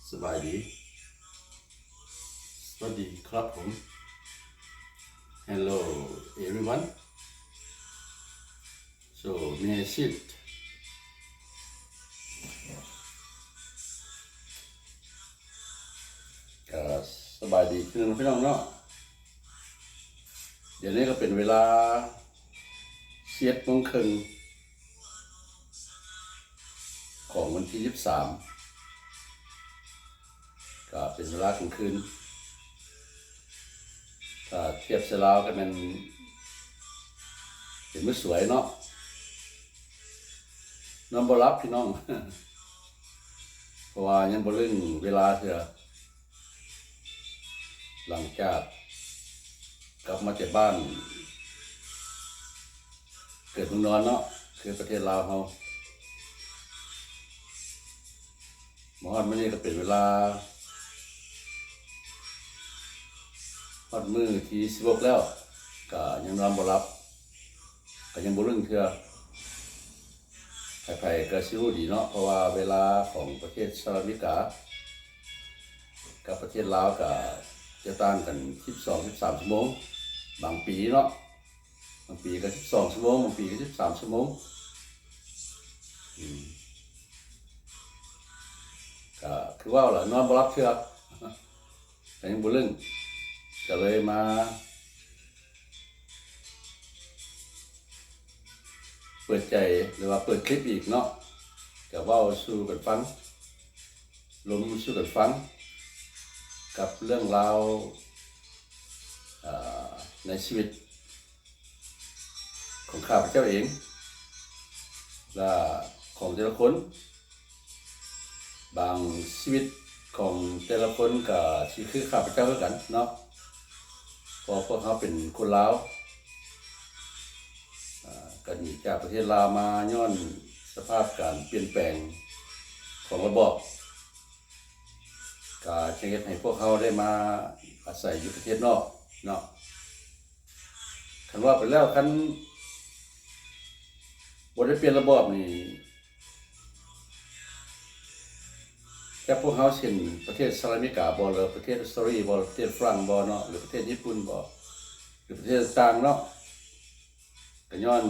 ສະບາຍດີ ສະຫວັດດີຄັບຜົມ Hello everyone. So, may I sit? ກະສະບາຍດີຄືກັນພີ່ນ້ອງເນາະ. ດຽວນີ້ກະເປັນເວລາສິບເອັດໂມງເຄິ່ງ ຂອງວັນທີສິບສາມ ກະເປັນເວລາກາງຄືນ. ຖ້າທຽບໃສ່ລາວກະແມ່ນເປັນມື້ສວຍເນາະ. ນອນບໍ່ຫຼັບພີ່ນ້ອງ ເພາະວ່າຍັງບໍ່ລຶ້ງເວລາເທື່ອ. ຫຼັງຈາກກັບມາແຕ່ບ້ານເກີດເມືອງນອນເນາະ ຄືປະເທດລາວເຮົາ ມາຮອດມື້ນີ້ກະເປັນເວລາຮອດມື້ທີສິບຫົກແລ້ວ ກະຍັງນອນບໍ່ຫຼັບ ກະຍັງບໍ່ລຶ້ງເທື່ອ. ໃຜໆກະຊິຮູ້ດີເນາະ ເພາະວ່າເວລາຂອງປະເທດສະຫະລັດອາເມລິກາກັບປະເທດລາວກະຈະຕ່າງກັນສິບສອງ ສິບສາມຊົ່ວໂມງ ບາງປີເນາະ ບາງປີກະສິບສອງຊົ່ວໂມງ ບາງປີກະສິບສາມຊົ່ວໂມງ. ອືມ ກະຄືເວົ້າລະ ນອນບໍ່ຫຼັບເທື່ອ ກະຍັງບໍ່ລຶ້ງ ກະເລີຍມາ ເປີດໃຈ ຫຼືວ່າເປີດຄລິບອີກເນາະ ກະເວົ້າສູ່ກັນຟັງ ລົມສູ່ກັນຟັງ ກັບເລື່ອງລາວ ເອີ ໃນຊີວິດຂອງຂ້າພະເຈົ້າເອງ ແລະ ຂອງແຕ່ລະຄົນ. ບາງຊີວິດຂອງແຕ່ລະຄົນກະຊິຄືຂ້າພະເຈົ້າຄືກັນເນາະ ເພາະພວກເຮົາເປັນຄົນລາວ ອາ ກະໜີຈາກປະເທດລາວມາຍ້ອນສະພາບການປ່ຽນແປງຂອງລະບອບ ກະຈຶ່ງເຮັດໃຫ້ພວກເຮົາໄດ້ມາອາໄສຢູ່ປະເທດນອກເນາະ. ຄັນວ່າໄປແລ້ວ ຄັນບໍ່ໄດ້ປ່ຽນລະບອບນີ້ ແຕ່ພວກເຮົາເຊັ່ນປະເທດສະຫະລັດອາເມລິກາບໍ ຫຼືປະເທດອົດສະຕຣາລີບໍ ຫຼືປະເທດຝຣັ່ງບໍເນາະ ຫຼືປະເທດຍີ່ປຸ່ນບໍ ຫຼືປະເທດຕ່າງໆເນາະ ກະຍ້ອນ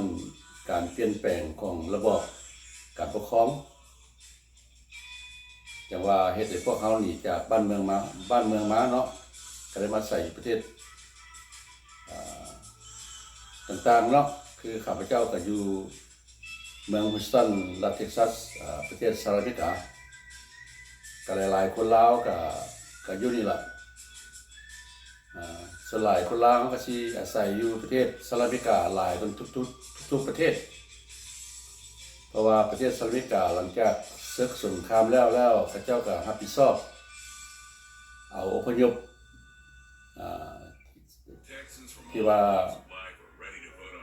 ການປ່ຽນແປງຂອງລະບອບການປົກຄອງ ຈັ່ງວ່າເຮັດໃຫ້ພວກເຮົາໜີຈາກບ້ານເມືອງມາ ບ້ານເມືອງມາເນາະ ກະໄດ້ມາອາໄສຢູ່ປະເທດ ອາ ຕ່າງໆເນາະ ຄືຂ້າພະເຈົ້າກະຢູ່ ເມືອງ Houston ລັດ Texas ອາ ປະເທດສະຫະລັດອາເມລິກາ ກະຫຼາຍໆຄົນລາວກະ ກະຢູ່ນີ້ລະ ອາ ສ່ວນຫຼາຍຄົນລາວເຮົາກະຊິອາໄສຢູ່ປະເທດສະຫະລັດອາເມລິກາຫຼາຍກວ່າທຸກໆ ທຸກໆປະເທດ ເພາະວ່າປະເທດສະຫະລັດອາເມລິກາຫຼັງຈາກເສິກສົງຄາມແລ້ວ ແລ້ວເຂົາເຈົ້າກະຮັບຜິດຊອບ ເອົາອົບພະຍົບ ອາ ທີ່ວ່າ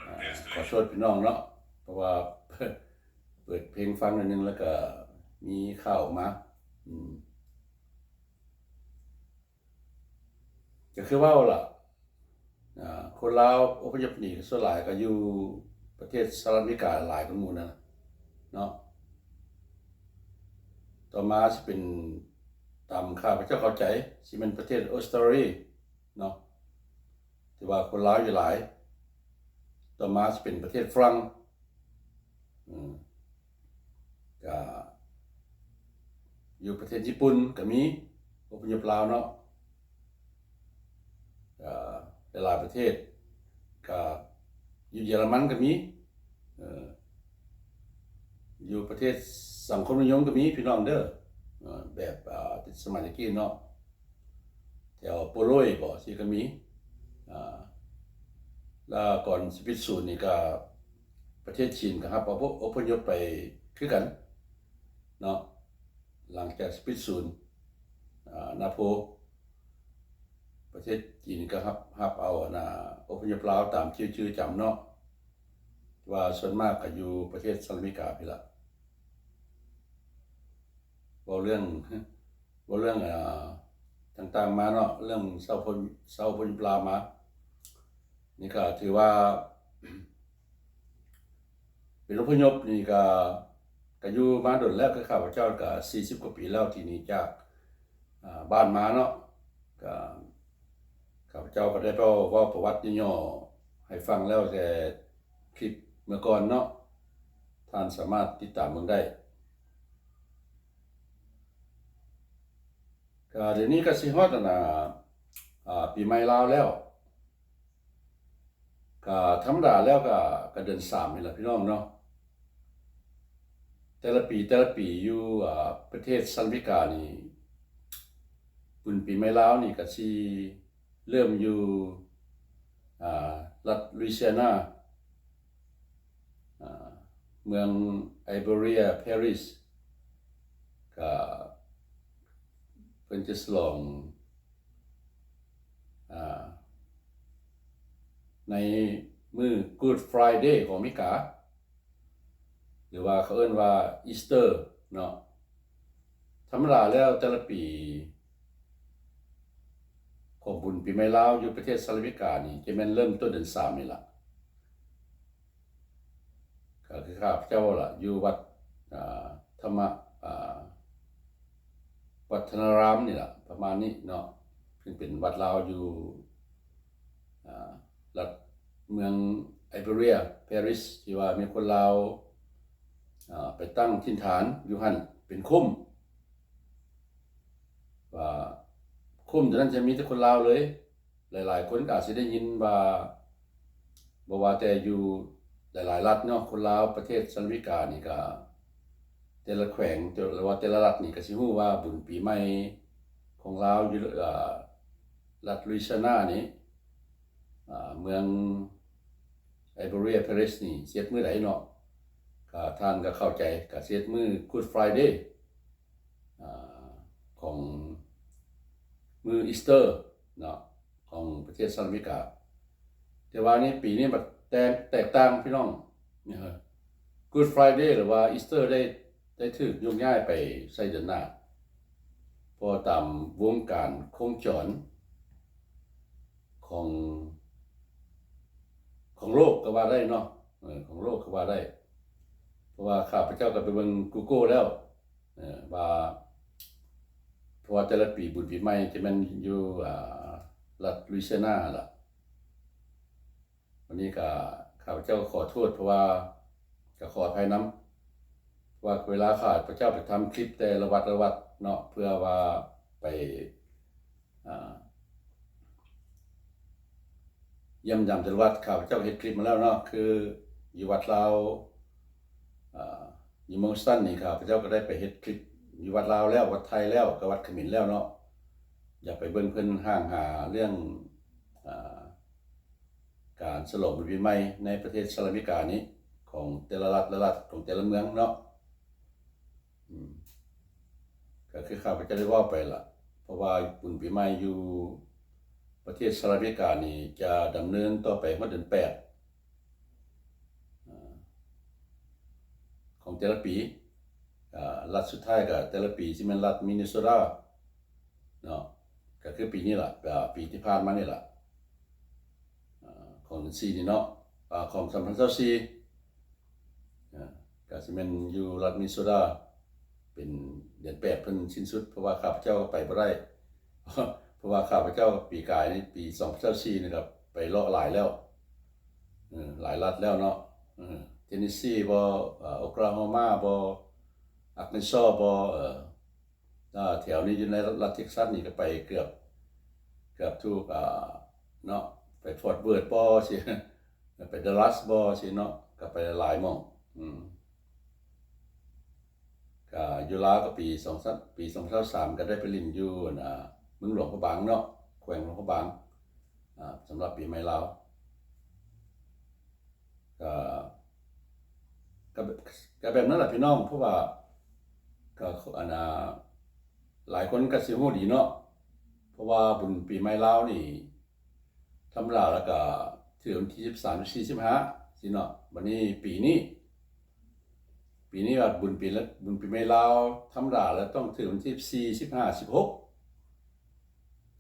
ອາ ຂໍໂທດພີ່ນ້ອງເນາະ ເພາະວ່າເປີດເພງຟັງໜ້ອຍໜຶ່ງ ແລ້ວກະມີຂ່າວອອກມາ ອືມ ກະຄືເວົ້າລະ ອາ ຄົນລາວອົບພະຍົບໜີສ່ວນຫຼາຍກະຢູ່ປະເທດສະຫະລັດອາເມລິກາຫຼາຍກວ່າໝູ່ນັ້ນເນາະ ຕໍ່ມາຊິເປັນ ຕາມຂ້າພະເຈົ້າເຂົ້າໃຈ ຊິແມ່ນປະເທດອົດສະຕຣາລີ ເນາະ ທີ່ວ່າຄົນລາວຢູ່ຫຼາຍ ຕໍ່ມາຊິເປັນປະເທດຝຣັ່ງ ອືມ ກະຢູ່ປະເທດຍີ່ປຸ່ນກະມີ ອົບພະຍົບລາວເນາະ ກະຫຼາຍໆປະເທດ ກະຢູ່ເຢຍລະມັນກະມີ ເອີ ຢູ່ປະເທດສັງຄົມນິຍົມກະມີພີ່ນ້ອງເດີ ເອີ ແບບ ອາ ສະໄໝຕະກີ້ເນາະ ແຖວໂປໂລຍບໍ ຊີ້ກະມີ ອາ ລະກ່ອນຊິປິດສູນນີ້ກະ ປະເທດຈີນກະຮັບອົບພະຍົບໄປຄືກັນເນາະ ຫຼັງຈາກປິດສູນ ອາ ນາໂພ ປະເທດຈີນກະຮັບ ຮັບເອົາ ອັນນ່າ ອົບພະຍົບລາວຕາມຈື່ຈື່ຈຳເນາະ ແຕ່ວ່າສ່ວນມາກກະຢູ່ປະເທດສະຫະລັດອາເມລິກາພີ້ລະ ເວົ້າເລື່ອງ ເວົ້າເລື່ອງ ອາ ຕ່າງໆມາເນາະ ເລື່ອງຊາວພົນ ຊາວພົນລາວມາ ນີ້ກະຖືວ່າ ເປັນອົບພະຍົບນີ້ກະ ກະຢູ່ມາດົນແລ້ວ ຄືຂ້າພະເຈົ້າກະສີ່ສິບກວ່າປີແລ້ວ ທີ່ໜີຈາກ ອ່າ ບ້ານມາເນາະ. ກໍ ຂ້າພະເຈົ້າກໍໄດ້ເວົ້າ ເວົ້າປະຫວັດຫຍໍ້ໆໃຫ້ຟັງແລ້ວແຕ່ຄລິບເມື່ອກ່ອນເນາະ, ທ່ານສາມາດຕິດຕາມເບິ່ງໄດ້. ກໍດຽວນີ້ກໍຊິຮອດ ອັນນ່າ ອ່າ ປີໃໝ່ລາວແລ້ວ. ກະທຳມະດາແລ້ວກະ ກະເດືອນສາມນີ້ລະພີ່ນ້ອງເນາະ. ແຕ່ລະປີ ແຕ່ລະປີຢູ່ ອ່າ ປະເທດສະຫະລັດອາເມລິການີ້ ບຸນປີໃໝ່ລາວນີ້ກະຊິເລີ່ມຢູ່ ອ່າ ລັດລຸຍຊີອານາ ອ່າ ເມືອງໄອເບີເຣຍ ແພຣິສ ກະເພິ່ນຈະສະຫຼອງ ອ່າ ໃນມື້ Good Friday ຂອງອາເມລິກາ ຫຼືວ່າເຂົາເອີ້ນວ່າ Easter ເນາະ. ທຳມະດາແລ້ວແຕ່ລະປີຂອງບຸນປີໃໝ່ລາວຢູ່ປະເທດສະຫະລັດອາເມລິການີ້ ຈະແມ່ນເລີ່ມຕົ້ນເດືອນສາມນີ້ລະ. ກໍຄືຂ້າພະເຈົ້າລະ ຢູ່ວັດ ອ່າ ທຳມະ ອ່າ ວັດທະນາຣາມນີ້ລະ ປະມານນີ້ເນາະ, ເຊິ່ງເປັນວັດລາວຢູ່ ອ່າ ລັດເມືອງໄອເບີເຣຍ ແພຣິສ ທີ່ວ່າມີຄົນລາວ ອ່າ ໄປຕັ້ງຖິ່ນຖານຢູ່ຫັ້ນເປັນຄຸ້ມ. ວ່າຄຸ້ມຕົວນັ້ນຈະມີແຕ່ຄົນລາວເລີຍ. ຫຼາຍໆຄົນກໍອາດຊິໄດ້ຍິນວ່າ ບໍ່ວ່າແຕ່ຢູ່ຫຼາຍໆລັດເນາະ, ຄົນລາວປະເທດສະຫະລັດອາເມລິການີ້ກໍ ແຕ່ລະແຂວງ ຫຼືວ່າແຕ່ລະລັດນີ້ກໍຊິຮູ້ວ່າບຸນປີໃໝ່ຂອງລາວຢູ່ ເອີ ລັດລຸຍຊີອານານີ້ ອ່າ ເມືອງໄອເບີເຣຍ ແພຣິສນີ້ ຊິເຮັດມື້ໃດເນາະ. ກໍທ່ານກໍເຂົ້າໃຈ ກໍຊິເຮັດມື້ Good Friday ອ່າ ຂອງມື້ Easter ເນາະ ຂອງປະເທດສະຫະລັດອາເມລິກາ. ແຕ່ວ່ານີ້ປີນີ້ບັດແຕກ ແຕກຕ່າງພີ່ນ້ອງ, Good Friday ຫຼືວ່າ Easter ໄດ້ ໄດ້ຖືກຍົກຍ້າຍໄປໃສ່ເດືອນໜ້າ, ເພາະວ່າຕາມວົງການຄົງຈອນຂອງ ຂອງໂລກກໍວ່າໄດ້ເນາະ, ເອີ ຂອງໂລກກໍວ່າໄດ້. ເພາະວ່າຂ້າພະເຈົ້າກໍໄປເບິ່ງ Google ແລ້ວ ເອີ ວ່າ ເພາະວ່າແຕ່ລະປີບຸນປີໃໝ່ຈະແມ່ນຢູ່ ອ່າ ລັດລຸຍຊີອານາຫັ້ນລະ. ວັນນີ້ກໍຂ້າພະເຈົ້າກໍຂໍໂທດ ເພາະວ່າກໍຂໍອະໄພນຳ ເພາະວ່າເວລາຂ້າພະເຈົ້າໄປທຳຄລິບແຕ່ລະວັດ ລະວັດເນາະ ເພື່ອວ່າໄປ ອ່າ ຢ້ຽມຢາມແຕ່ລະວັດ ຂ້າພະເຈົ້າເຮັດຄລິບມາແລ້ວເນາະ, ຄືຢູ່ວັດລາວ ອ່າ ຢູ່ເມືອງສະຕັນນີ້ ຂ້າພະເຈົ້າກໍໄດ້ໄປເຮັດຄລິບຢູ່ວັດລາວແລ້ວ ວັດໄທແລ້ວ ກັບວັດຂະເໝນແລ້ວເນາະ. ຢາກໄປເບິ່ງເພິ່ນຮ່າງຫາເລື່ອງ ອ່າ ການສະຫຼອງບຸນປີໃໝ່ໃນປະເທດສະຫະລັດອາເມລິການີ້ ຂອງແຕ່ລະລັດ ລະລັດ ຂອງແຕ່ລະເມືອງເນາະ. ອືມ ກໍຄືຂ້າພະເຈົ້າໄດ້ເວົ້າໄປລະ ເພາະວ່າບຸນປີໃໝ່ຢູ່ປະເທດສະຫະລັດອາເມລິການີ້ຈະດຳເນີນຕໍ່ໄປຮອດເດືອນແປດ ອາ ຂອງແຕ່ລະປີ. ອາ ລັດສຸດທ້າຍກໍແຕ່ລະປີຊິແມ່ນລັດມິນເນໂຊຕາເນາະ, ກໍຄືປີນີ້ລະ ອາ ປີທີ່ຜ່ານມານີ້ລະ ອາ ຂອງເດືອນສີ່ນີ້ເນາະ ອາ ຂອງສອງພັນຊາວສີ່ ອາ ກໍຊິແມ່ນຢູ່ລັດມິນເນໂຊຕາ ເປັນເດືອນແປດເພິ່ນສິ້ນສຸດ, ເພາະວ່າຂ້າພະເຈົ້າໄປບໍ່ໄດ້ ເພາະວ່າຂ້າພະເຈົ້າປີກາຍນີ້ ປີສອງພັນຊາວສີ່ນີ້ກໍໄປເລາະຫຼາຍແລ້ວ ເອີ ຫຼາຍລັດແລ້ວເນາະ ເອີ ເທນເນຊີບໍ ເອີ ໂອຄລາໂຮມາບໍ ອາກເນຊໍບໍ ເອີ ອາ ແຖວນີ້ຢູ່ໃນລັດເທັກຊັສນີ້ກໍໄປເກືອບ ເກືອບທຸກ ອາ ເນາະ ໄປຟອດເວີດບໍຊີ້ ໄປດາລັສບໍຊີ້ເນາະ ກໍໄປຫຼາຍໝ່ອງ ອືມ ກະຢູ່ລາວກໍປີສອງ ປີສອງພັນຊາວສາມ ກໍໄດ້ໄປຫຼິ້ນຢູ່ ອັນ ອາ ເມືອງຫຼວງພະບາງເນາະ ແຂວງຫຼວງພະບາງ ອາ ສຳລັບປີໃໝ່ລາວ ກະ ກະ ກະແບບນັ້ນລະພີ່ນ້ອງ ເພາະວ່າ ກະ ອັນ ອາ ຫຼາຍຄົນກໍຊິຮູ້ດີເນາະ ເພາະວ່າບຸນປີໃໝ່ລາວນີ້ ທຳມະດາແລ້ວກະຖືກວັນທີສິບສາມ ສິບສີ່ ສິບຫ້າຊີ້ເນາະ. ບັດນີ້ປີນີ້ ປີນີ້ວ່າບຸນປີລະ ບຸນປີໃໝ່ລາວ ທຳມະດາແລ້ວຕ້ອງຖືກວັນທີສິບສີ່ ສິບຫ້າ ສິບຫົກ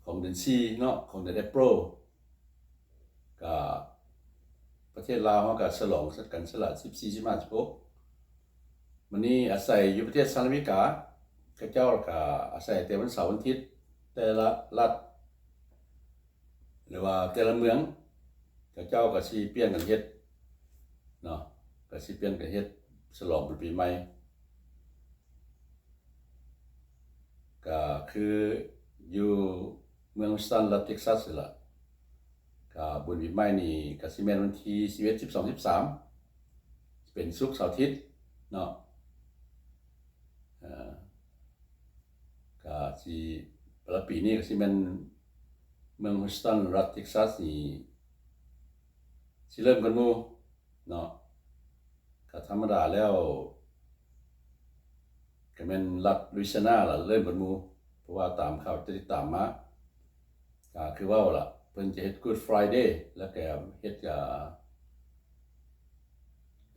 ຂອງເດືອນສີ່ເນາະ ຂອງເດືອນເອໂປຣ. ກະປະເທດລາວເຮົາກະສະຫຼອງກັນຊັ້ນລະ ສິບສີ່ ສິບຫ້າ ສິບຫົກ. ບັດນີ້ອາໄສຢູ່ປະເທດສະຫະລັດອາເມລິກາ ເຂົາເຈົ້າກະອາໄສແຕ່ວັນເສົາວັນທິດ ແຕ່ລະລັດ ຫຼືວ່າແຕ່ລະເມືອງ ເຂົາເຈົ້າກໍຊິປ່ຽນກັນເຮັດເນາະ ກໍຊິປ່ຽນກັນເຮັດສະຫຼອງບຸນປີໃໝ່ ກໍຄືຢູ່ເມືອງ Houston ລັດ Texas ນີ້ລະ ກໍບຸນປີໃໝ່ນີ້ກໍຊິແມ່ນວັນທີສິບເອັດ ສິບສອງ ສິບສາມ ເປັນສຸກເສົາທິດເນາະ ເອີ ກະຊິ ແຕ່ລະປີນີ້ກະຊິແມ່ນເມືອງ Houston ລັດ Texas ນີ້ ຊິເລີ່ມກ່ອນໝູ່ເນາະ ກະທຳມະດາແລ້ວ ກະແມ່ນລັດ Louisiana ລະເລີ່ມກ່ອນໝູ່ ເພາະວ່າຕາມຂ່າວທີ່ຕິດຕາມມາ ກະຄືເວົ້າລະ ເພິ່ນຈະເຮັດ Good Friday ແລ້ວກະເຮັດ ອາ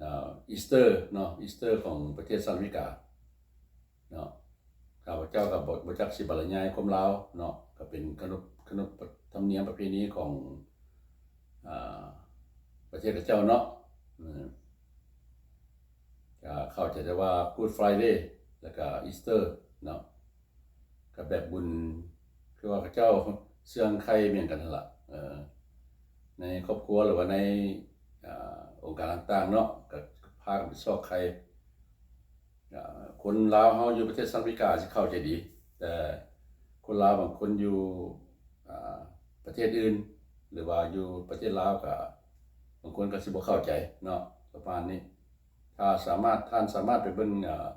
ອາ Easter ເນາະ Easter ຂອງປະເທດສະຫະລັດອາເມລິກາເນາະ ຂ້າພະເຈົ້າກໍບໍ່ ບໍ່ຈັກຊິບັນລະຍາຍຄວາມລາວເນາະ ກໍເປັນຂະໜົບ ຂະໜົບທຳນຽມປະເພນີຂອງ ອາ ປະເທດເຂົາເຈົ້າເນາະ ເອີ ກໍເຂົ້າໃຈແຕ່ວ່າ Good Friday ແລ້ວກໍ Easter ເນາະ ກໍແບບບຸນ ຄືວ່າເຂົາເຈົ້າເຊື່ອງໄຂ່ໝຽນກັນຫັ້ນລະ ເອີ ໃນຄອບຄົວ ຫຼືວ່າໃນ ອາ ອົງການຕ່າງໆເນາະ ກໍພາກັນໄປຊອກໄຂ່ ອາ ຄົນລາວເຮົາຢູ່ປະເທດສະຫະລັດອາເມລິກາຊິເຂົ້າໃຈດີ ແຕ່ຄົນລາວບາງຄົນຢູ່ ອາ ປະເທດອື່ນ ຫຼືວ່າຢູ່ປະເທດລາວ ກໍບາງຄົນກໍຊິບໍ່ເຂົ້າໃຈເນາະ ປະມານນີ້ ຖ້າສາມາດ ທ່ານສາມາດໄປເບິ່ງ ອາ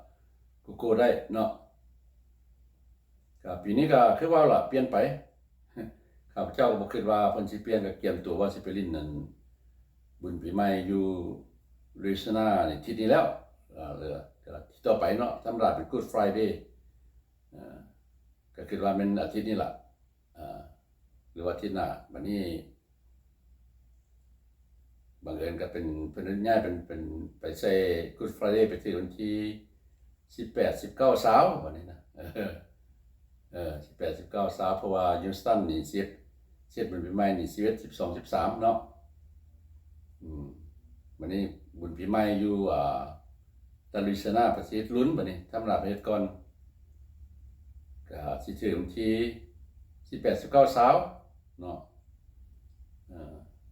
Google ໄດ້ເນາະ ກະປີນີ້ກະຄືວ່າລະ ປ່ຽນໄປ ຂ້າພະເຈົ້າກໍບໍ່ຄິດວ່າເພິ່ນຊິປ່ຽນ ກະກຽມຕົວວ່າຊິໄປຫຼິ້ນນັ້ນ ບຸນປີໃໝ່ຢູ່ Louisiana ນີ້ ທິດນີ້ແລ້ວ ອາ ເອີ ທິດຕໍ່ໄປເນາະ ທຳມະດາເປັນ Good Friday ເອີ ກະຄິດວ່າແມ່ນອາທິດນີ້ລະ ອາ ຫຼືວ່າທິດໜ້າ ບາດນີ້ບັງເອີນກໍເປັນ ເພິ່ນຍ້າຍເປັນ ເປັນໄປໃສ່ Good Friday ໄປຖືກວັນທີສິບແປດ ສິບເກົ້າ ຊາວ ບາດນີ້ນະ ເອີ ເອີ ສິບແປດ ສິບເກົ້າ ຊາວ ເພາະວ່າ Houston ນີ້ ສິບ ສິບ ເປັນປີໃໝ່ນີ້ ສິບເອັດ ສິບສອງ ສິບສາມ ເນາະ ອືມ ບາດນີ້ບຸນປີໃໝ່ຢູ່ ອາ ລັດ Louisiana ເພິ່ນຊິເຮັດລຸ້ນ ບາດນີ້ທຳມະດາເພິ່ນເຮັດກ່ອນ ກະຊິຖືກວັນທີສິບແປດ ສິບເກົ້າ ຊາວ ເນາະ ເອີ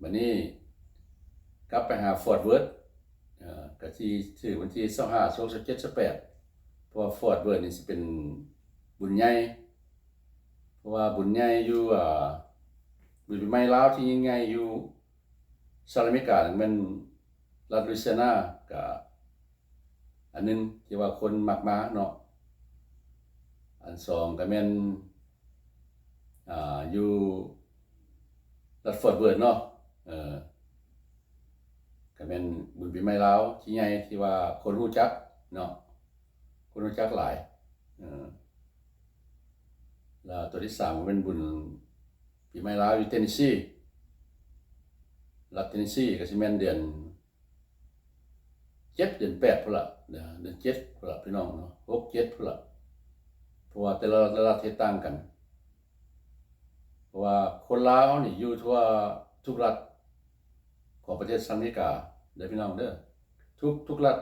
ບາດນີ້ກັບໄປຫາ Fort Worth ເອີ ກະຊິຖືກວັນທີຊາວຫ້າ ຊາວຫົກ ຊາວເຈັດ ຊາວແປດ ເພາະວ່າ Fort Worth ນີ້ຊິເປັນບຸນໃຫຍ່ ເພາະວ່າບຸນໃຫຍ່ຢູ່ ອາ ບຸນປີໃໝ່ລາວທີ່ຍິ່ງໃຫຍ່ຢູ່ສະຫະລັດອາເມລິກາ ແມ່ນລັດ Louisiana ກະ ອັນໜຶ່ງທີ່ວ່າຄົນມັກມາເນາະ ອັນສອງກໍແມ່ນ ອາ ຢູ່ລັດ Fort Worth ເນາະ ເອີ ກໍແມ່ນບຸນປີໃໝ່ລາວທີ່ໃຫຍ່ ທີ່ວ່າຄົນຮູ້ຈັກເນາະ ຄົນຮູ້ຈັກຫຼາຍ ເອີ ແລ້ວຕົວທີສາມກໍແມ່ນບຸນປີໃໝ່ລາວຢູ່ Tennessee ລັດ Tennessee ກໍຊິແມ່ນເດືອນ ເຈັດ ເດືອນແປດພຸ້ນລະ ເດືອນເຈັດພຸ້ນລະ ພີ່ນ້ອງເນາະ ຫົກ ເຈັດພຸ້ນລະ ເພາະວ່າແຕ່ລະລັດ ແຕ່ລະລັດເຮັດຕ່າງກັນ ເພາະວ່າຄົນລາວເຮົານີ້ຢູ່ທົ່ວທຸກລັດຂອງປະເທດສະຫະລັດອາເມລິກາເດີ ພີ່ນ້ອງເດີ ທຸກ ທຸກລັດ.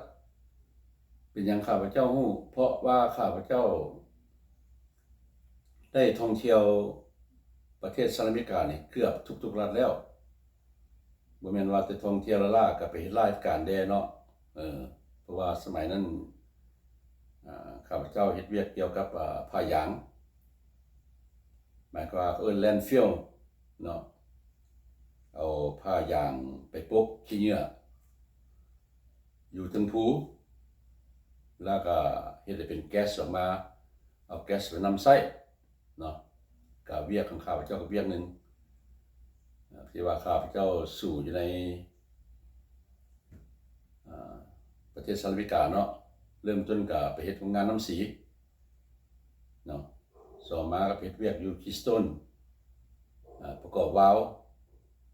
ເປັນຫຍັງຂ້າພະເຈົ້າຮູ້? ເພາະວ່າຂ້າພະເຈົ້າໄດ້ທ່ອງທ່ຽວປະເທດສະຫະລັດອາເມລິການີ້ເກືອບທຸກໆລັດແລ້ວ. ບໍ່ແມ່ນວ່າແຕ່ທ່ອງທ່ຽວລ້າໆ ກໍໄປເຮັດລາຍການແດ່ເນາະ. ເອີ ເພາະວ່າສະໄໝນັ້ນ ອາ ຂ້າພະເຈົ້າເຮັດວຽກກ່ຽວກັບ ອາ ຜ້າຢາງ ໝາຍຄວາມວ່າເອີ້ນ landfill ເນາະ ເອົາຜ້າຢາງໄປປົກຂີ້ເຫຍື້ອຢູ່ເທິງພູ ແລ້ວກໍເຮັດໃຫ້ເປັນແກັສອອກມາ ເອົາແກັສໄປນຳໃຊ້ ເນາະ ກະວຽກຂອງຂ້າພະເຈົ້າກະວຽກໜຶ່ງ ທີ່ວ່າຂ້າພະເຈົ້າສູ້ຢູ່ໃນ ອາ ປະເທດສະຫະລັດອາເມລິກາເນາະ. ເລີ່ມຕົ້ນກະໄປເຮັດໂຮງງານນ້ຳສີເນາະ ຕໍ່ມາກະໄປເຮັດວຽກຢູ່ Keystone ອາ ປະກອບວາວ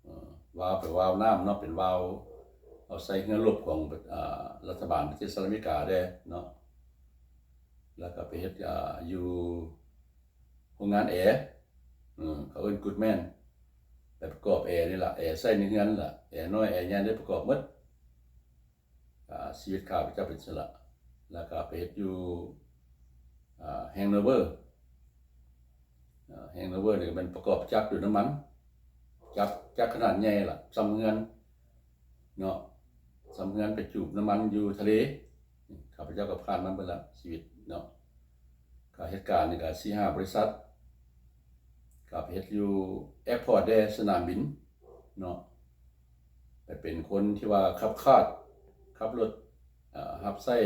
ເອີ ວາວ ເປັນວາວນ້ຳເນາະ ເປັນວາວເອົາໃສ່ເຮືອລົບຂອງ ອາ ລັດຖະບານປະເທດສະຫະລັດອາເມລິກາແດ່ເນາະ. ແລ້ວກໍໄປເຮັດ ອາ ຢູ່ໂຮງງານແອ ເອີ ເຂົາເອີ້ນ Goodman ໄປປະກອບແອນີ້ລະ ແອໃຊ້ໃນເຮືອນລະ ແອນ້ອຍແອໃຫຍ່ໄດ້ປະກອບໝົດ. ອາ ຊີວິດຂ້າພະເຈົ້າເປັນຊັ້ນລະ ແລ້ວກໍໄປເຮັດຢູ່ ອາ Hanover ອາ ແຮງລະເວີດນີ້ກໍແມ່ນປະກອບຈັກຢູ່ນ້ຳມັນ ຈັກ ຈັກຂະໜາດໃຫຍ່ລະ ສ່ຳເຮືອນເນາະ ສ່ຳເຮືອນໄປຈູບນ້ຳມັນຢູ່ທະເລ. ຂ້າພະເຈົ້າກໍຜ່ານມາເບິດລະຊີວິດເນາະ ກໍເຮັດການນີ້ກໍສີ່ຫ້າບໍລິສັດ ກໍໄປເຮັດຢູ່ແອພອດແດ່ ສະໜາມບິນເນາະ ໄປເປັນຄົນທີ່ວ່າຂັບຂາດ ຂັບລົດ ເອີ ຮັບໃຊ້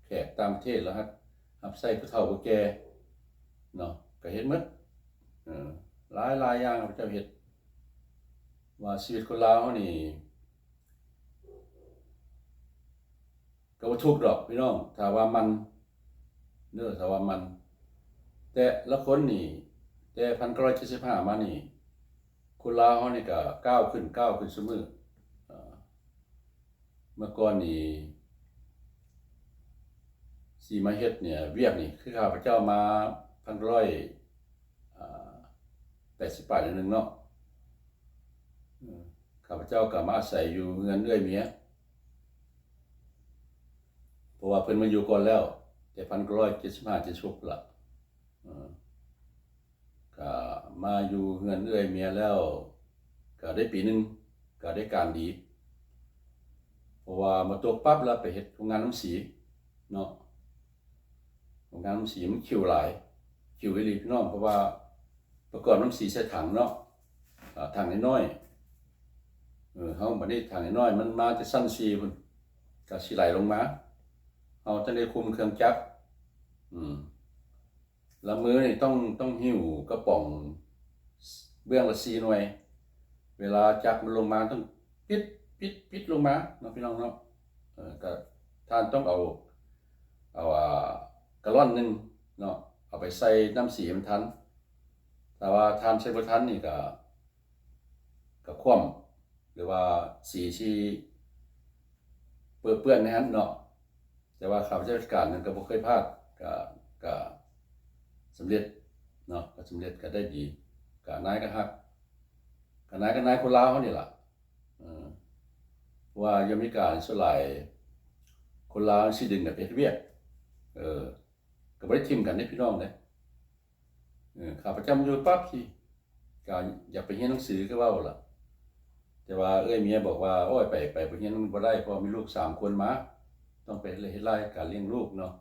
ແຂກຕ່າງປະເທດ ແລ້ວຮັບ ຮັບໃຊ້ຜູ້ເຖົ້າຜູ້ແກ່ເນາະ ກໍເຮັດໝົດ ເອີ ຫຼາຍໆຢ່າງຂ້າພະເຈົ້າເຮັດ ວ່າຊີວິດຄົນລາວເຮົານີ້ ກໍບໍ່ທຸກດອກພີ່ນ້ອງ ຖ້າວ່າໝັ່ນເດີ ຖ້າວ່າໝັ່ນ. ແຕ່ລະຄົນນີ້ ແຕ່ພັນເກົ້າຮ້ອຍເຈັດສິບຫ້າມານີ້ ຄົນລາວເຮົານີ້ກໍກ້າວຂຶ້ນ ກ້າວຂຶ້ນຊຸມື້. ເອີ ເມື່ອກ່ອນນີ້ ຊິມາເຮັດເນຍ ວຽກນີ້ ຄືຂ້າພະເຈົ້າມາພັນເກົ້າຮ້ອຍ ອ່າ ແປດສິບປາຍໜ້ອຍໜຶ່ງເນາະ ເອີ ຂ້າພະເຈົ້າກໍມາອາໄສຢູ່ເຮືອນເອື້ອຍເມຍ ເພາະວ່າເພິ່ນມາຢູ່ກ່ອນແລ້ວ ແຕ່ພັນເກົ້າຮ້ອຍເຈັດສິບຫ້າ ເຈັດສິບຫົກພຸ້ນລະ ເອີ ກໍມາຢູ່ເຮືອນເອື້ອຍເມຍແລ້ວ ກໍໄດ້ປີໜຶ່ງ ກໍໄດ້ການດີ ເພາະວ່າມາຕົກປັບແລ້ວໄປເຮັດໂຮງງານນ້ຳສີເນາະ. ໂຮງງານນ້ຳສີມັນຂິວຫຼາຍ ຂິວອີ່ຫຼີພີ່ນ້ອງ ເພາະວ່າປະກອບນ້ຳສີໃສ່ຖັງເນາະ ເອີ ຖັງນ້ອຍໆ ເອີ ເຮົາບັດນີ້ຖັງນ້ອຍໆ ມັນມາແຕ່ຊັ້ນສີ່ພຸ້ນ ກໍຊິໄຫຼລົງມາ ເຮົາຈັ່ງໄດ້ຄຸມເຄື່ອງຈັກ ອືມ ລະມືນີ້ຕ້ອງ ຕ້ອງຫິ້ວກະປ໋ອງເບື້ອງລະສີ່ໜ່ວຍ ເວລາຈັກມັນລົງມາຕ້ອງປິດ ປິດ ປິດລົງມາເນາະ ພີ່ນ້ອງເນາະ ເອີ ກໍທ່ານຕ້ອງເອົາ ເອົາ ອ່າ ກາລອນໜຶ່ງເນາະ ເອົາໄປໃສ່ນ້ຳສີໃຫ້ມັນທັນ ຖ້າວ່າທ່ານໃສ່ບໍ່ທັນນີ້ກໍ ກໍຂວ້ຳ ຫຼືວ່າສີຊິເປິເປື້ອນໃນຫັ້ນເນາະ ແຕ່ວ່າຂ້າພະເຈົ້າເຮັດການນັ້ນກໍບໍ່ເຄີຍພາດ ກໍ ກໍສຳເລັດເນາະ ກໍສຳເລັດ ກໍໄດ້ດີ ກໍນາຍກໍຮັກ ກໍນາຍ ກໍນາຍຄົນລາວເຮົານີ້ລະ ເອີ ເພາະວ່າຢູ່ອາເມລິການີ້ສ່ວນຫຼາຍຄົນລາວຊິດຶງກັນໄປເຮັດວຽກ ເອີ ກໍບໍ່ໄດ້ຖິ້ມກັນເດ້ພີ່ນ້ອງເດ້ ເອີ ຂ້າພະເຈົ້າມາຢູ່ປັບຊິ ກໍຢາກໄປຮຽນໜັງສືຄືເວົ້າລະ ແຕ່ວ່າເອື້ອຍເມຍບອກວ່າ ໂອ້ຍ ໄປ ໄປ ໄປຮຽນບໍ່ໄດ້ ເພາະວ່າມີລູກສາມຄົນມາ ຕ້ອງໄປເຮັດລາຍການລ້ຽງລູກເນາະ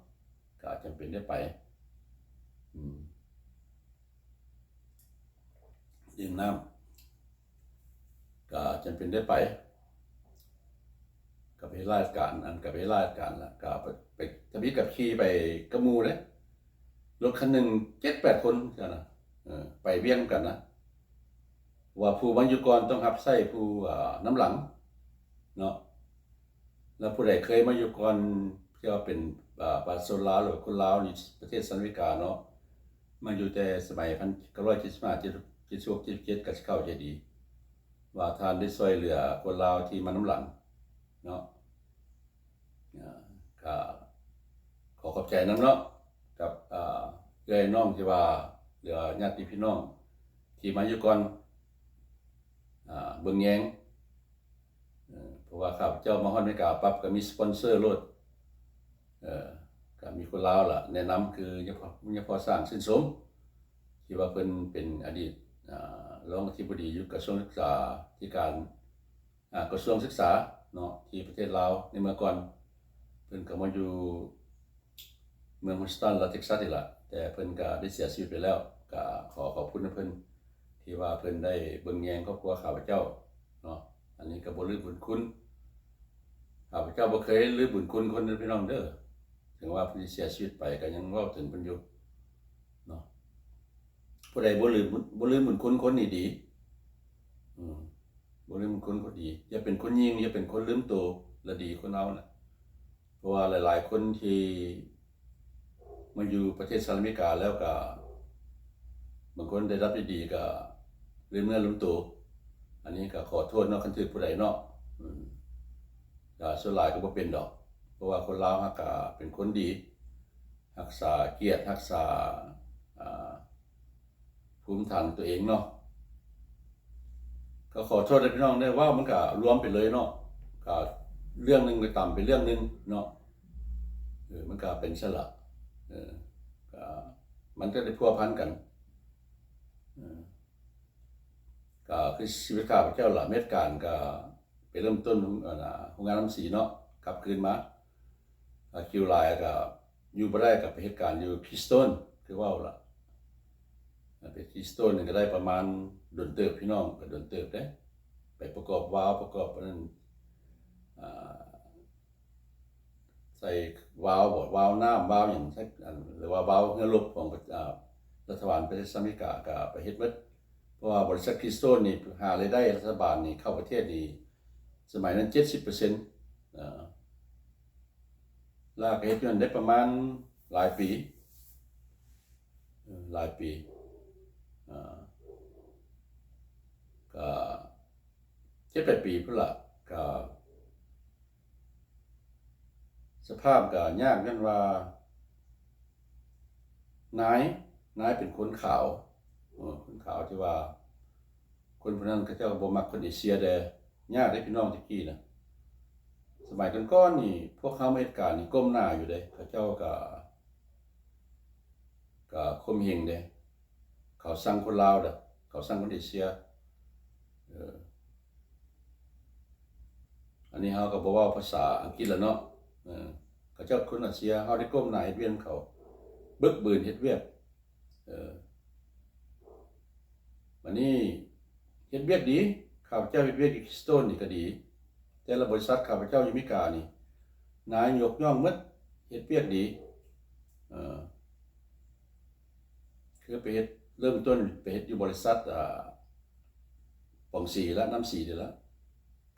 ກໍຈຳເປັນໄດ້ໄປ ອືມ ດື່ມນ້ຳ ກໍຈຳເປັນໄດ້ໄປ ກໍໄປເຮັດລາຍການ ອັນ ກໍໄປເຮັດລາຍການລະ ກໍໄປ ໄປທຳອິດຂັບຂີ່ໄປກັບໝູ່ເດ້ ລົດຄັນໜຶ່ງເຈັດແປດຄົນຊັ້ນນະ ເອີ ໄປວຽກນຳກັນນະ ວ່າຜູ້ມາຢູ່ກ່ອນຕ້ອງຮັບໃຊ້ຜູ້ ອ່າ ນຳຫຼັງເນາະ ແລ້ວຜູ້ໃດເຄີຍມາຢູ່ກ່ອນ ທີ່ວ່າເປັນ ອ່າ ປະຊາຊົນລາວ ຫຼືວ່າຄົນລາວຢູ່ປະເທດສະຫະລັດອາເມລິກາເນາະ ມາຢູ່ແຕ່ສະໄໝພັນເກົ້າຮ້ອຍເຈັດສິບຫ້າ ເຈັດສິບຫົກ ເຈັດສິບເຈັດ ກໍຊິເຂົ້າໃຈດີ ວ່າທ່ານໄດ້ຊ່ວຍເຫຼືອຄົນລາວທີ່ມານຳຫຼັງເນາະ ອ່າ ກໍຂໍຂອບໃຈນຳເນາະ ກັບ ອ່າ ເອື້ອຍນ້ອງທີ່ວ່າ ຫຼືວ່າຍາດຕິພີ່ນ້ອງທີ່ມາຢູ່ກ່ອນ ອ່າ ເບິ່ງແຍງ ເອີ ເພາະວ່າຂ້າພະເຈົ້າມາຮອດອາເມລິກາປັບກໍມີສະປອນເຊີໂລດ ເອີ ກໍມີຄົນລາວລະແນະນຳ ຄືຍາພໍ່ ຍາພໍ່ສ້າງ ຊື່ນຊົມ ທີ່ວ່າເພິ່ນເປັນອະດີດ ອ່າ ຮອງອະທິບໍດີຢູ່ກະຊວງສຶກສາທິການ ອ່າ ກະຊວງສຶກສາເນາະ ທີ່ປະເທດລາວໃນເມື່ອກ່ອນ ເພິ່ນກໍມາຢູ່ເມືອງ Houston ລັດ Texas ນີ້ລະ ແຕ່ເພິ່ນກໍໄດ້ເສຍຊີວິດໄປແລ້ວ ກໍຂໍຂອບຄຸນນຳເພິ່ນ ທີ່ວ່າເພິ່ນໄດ້ເບິ່ງແຍງຄອບຄົວຂ້າພະເຈົ້າເນາະ ອັນນີ້ກໍບໍ່ລືມບຸນຄຸນ ຂ້າພະເຈົ້າບໍ່ເຄີຍລືມບຸນຄຸນຄົນເດີພີ່ນ້ອງເດີ ເຖິງວ່າເພິ່ນຊິເສຍຊີວິດໄປ ກໍຍັງເວົ້າເຖິງເພິ່ນຢູ່ເນາະ ຜູ້ໃດບໍ່ລືມ ບໍ່ລືມບຸນຄຸນຄົນນີ້ດີ ອືມ ບໍ່ລືມບຸນຄຸນຄົນດີ ຢ່າເປັນຄົນຍິງ ຢ່າເປັນຄົນລືມໂຕ ລະດີຄົນເຮົານະ ເພາະວ່າຫຼາຍໆຄົນທີ່ມາຢູ່ປະເທດສະຫະລັດອາເມລິກາແລ້ວກະ ບາງຄົນໄດ້ຮັບດີໆກະລືມເນື້ອລືມໂຕ ອັນນີ້ກະຂໍໂທດເນາະ ຄັນຖືກຜູ້ໃດເນາະ ອືມ ກະສ່ວນຫຼາຍກໍບໍ່ເປັນດອກ ເພາະວ່າຄົນລາວເຮົາກະເປັນຄົນດີ ຮັກສາກຽດ ຮັກສາ ອ່າ ພູມຖານຕົວເອງເນາະ ກໍຂໍໂທດນຳພີ່ນ້ອງເດີ ເວົ້າມັນກະລວມໄປເລີຍເນາະ ກະເລື່ອງໜຶ່ງກໍຕຳໄປເລື່ອງໜຶ່ງເນາະ ເອີ ມັນກະເປັນຊັ້ນລະ ເອີ ກະມັນກໍໄດ້ພົວພັນກັນ ກໍຄືຊີວິດຂ້າພະເຈົ້າລະ ເຮັດການກໍໄປເລີ່ມຕົ້ນ ໂຮງງານນ້ຳສີເນາະ ກັບຄືນມາ ຄິວຫຼາຍກໍຢູ່ບໍ່ໄດ້ ກໍໄປເຮັດການຢູ່ Keystone ຄືເວົ້າລະ ໄປ Keystone ນີ້ກໍໄດ້ປະມານດົນເຕີບ ພີ່ນ້ອງ ກໍດົນເຕີບເດ້ ໄປປະກອບວາວ ປະກອບອັນນັ້ນ ໃສ່ວາວບໍ ວາວນ້ຳ ວາວຫຍັງ ຫຼືວ່າວາວເຮືອລົບຂອງ ອາ ລັດຖະບານປະເທດສະຫະລັດອາເມລິກາ ກໍໄປເຮັດໝົດ ເພາະວ່າບໍລິສັດ Keystone ນີ້ຫາລາຍໄດ້ລັດຖະບານນີ້ເຂົ້າປະເທດນີ້ ສະໄໝນັ້ນເຈັດສິບເປີເຊັນ ອາ ລາວກໍເຮັດຢູ່ຫັ້ນໄດ້ປະມານຫຼາຍປີ ເອີ ຫຼາຍປີ ອາ ກໍເຈັດແປດປີພຸ້ນລະ ກໍ ສະພາບກໍຍາກຍ້ອນວ່າ ນາຍ ນາຍເປັນຄົນຂາວ ເອີ ຄົນຂາວທີ່ວ່າ ຄົນຜູ້ນັ້ນເຂົາເຈົ້າບໍ່ມັກຄົນເອເຊຍແດ່ ຍາກເດ້ພີ່ນ້ອງແຕ່ກີ້ນະ ສະໄໝກ່ອນໆນີ້ ພວກເຮົາມາເຮັດການນີ້ກົ້ມໜ້າຢູ່ເດ້ ເຂົາເຈົ້າກໍ ກໍຂົ່ມເຫັງເດ້ ເຂົາຊັງຄົນລາວເດ້ ເຂົາຊັງຄົນເອເຊຍ ເອີ ອັນນີ້ເຮົາກໍບໍ່ເວົ້າພາສາອັງກິດລະເນາະ ເອີ ເຂົາເຈົ້າຄົນເອເຊຍ ເຮົາໄດ້ກົ້ມໜ້າເຮັດວຽກນຳເຂົາ ບຶກບືນເຮັດວຽກ ເອີ ບາດນີ້ເຮັດວຽກດີ ຂ້າພະເຈົ້າເຮັດວຽກຢູ່ Keystone ນີ້ກໍດີ ແຕ່ລະບໍລິສັດຂ້າພະເຈົ້າຢູ່ອາເມລິການີ້ ນາຍຍົກຍ້ອງໝົດ ເຮັດວຽກດີ ເອີ ຄືໄປເຮັດ ເລີ່ມຕົ້ນໄປເຮັດຢູ່ບໍລິສັດ ອາ ປອງສີລະ ນ້ຳສີນີ້ລະ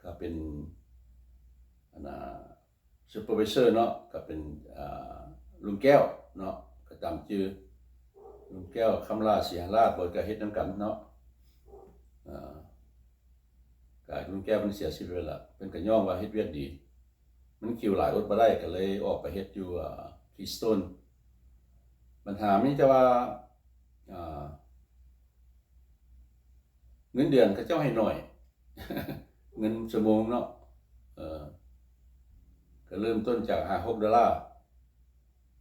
ກໍເປັນ ອັນນ່າ supervisor ເນາະ ກໍເປັນ ອາ ລຸງແກ້ວເນາະ ກໍຈຳຊື່ ລຸງແກ້ວ ຄຳຫຼ້າ ສີຫະລາດ ເພິ່ນກໍເຮັດນຳກັນເນາະ ອາ ກໍລຸງແກ້ວເພິ່ນເສຍຊີວິດໄປລະ ເພິ່ນກໍຍ້ອງວ່າເຮັດວຽກດີ ມັນຄິວຫຼາຍອົດບໍ່ໄດ້ ກໍເລີຍອອກໄປເຮັດຢູ່ ອາ Keystone ບັນຫາມີແຕ່ວ່າ ອາ ເງິນເດືອນເຂົາເຈົ້າໃຫ້ໜ້ອຍ ເງິນຊົ່ວໂມງເນາະ ເອີ ກໍເລີ່ມຕົ້ນຈາກຫ້າຫົກໂດລາ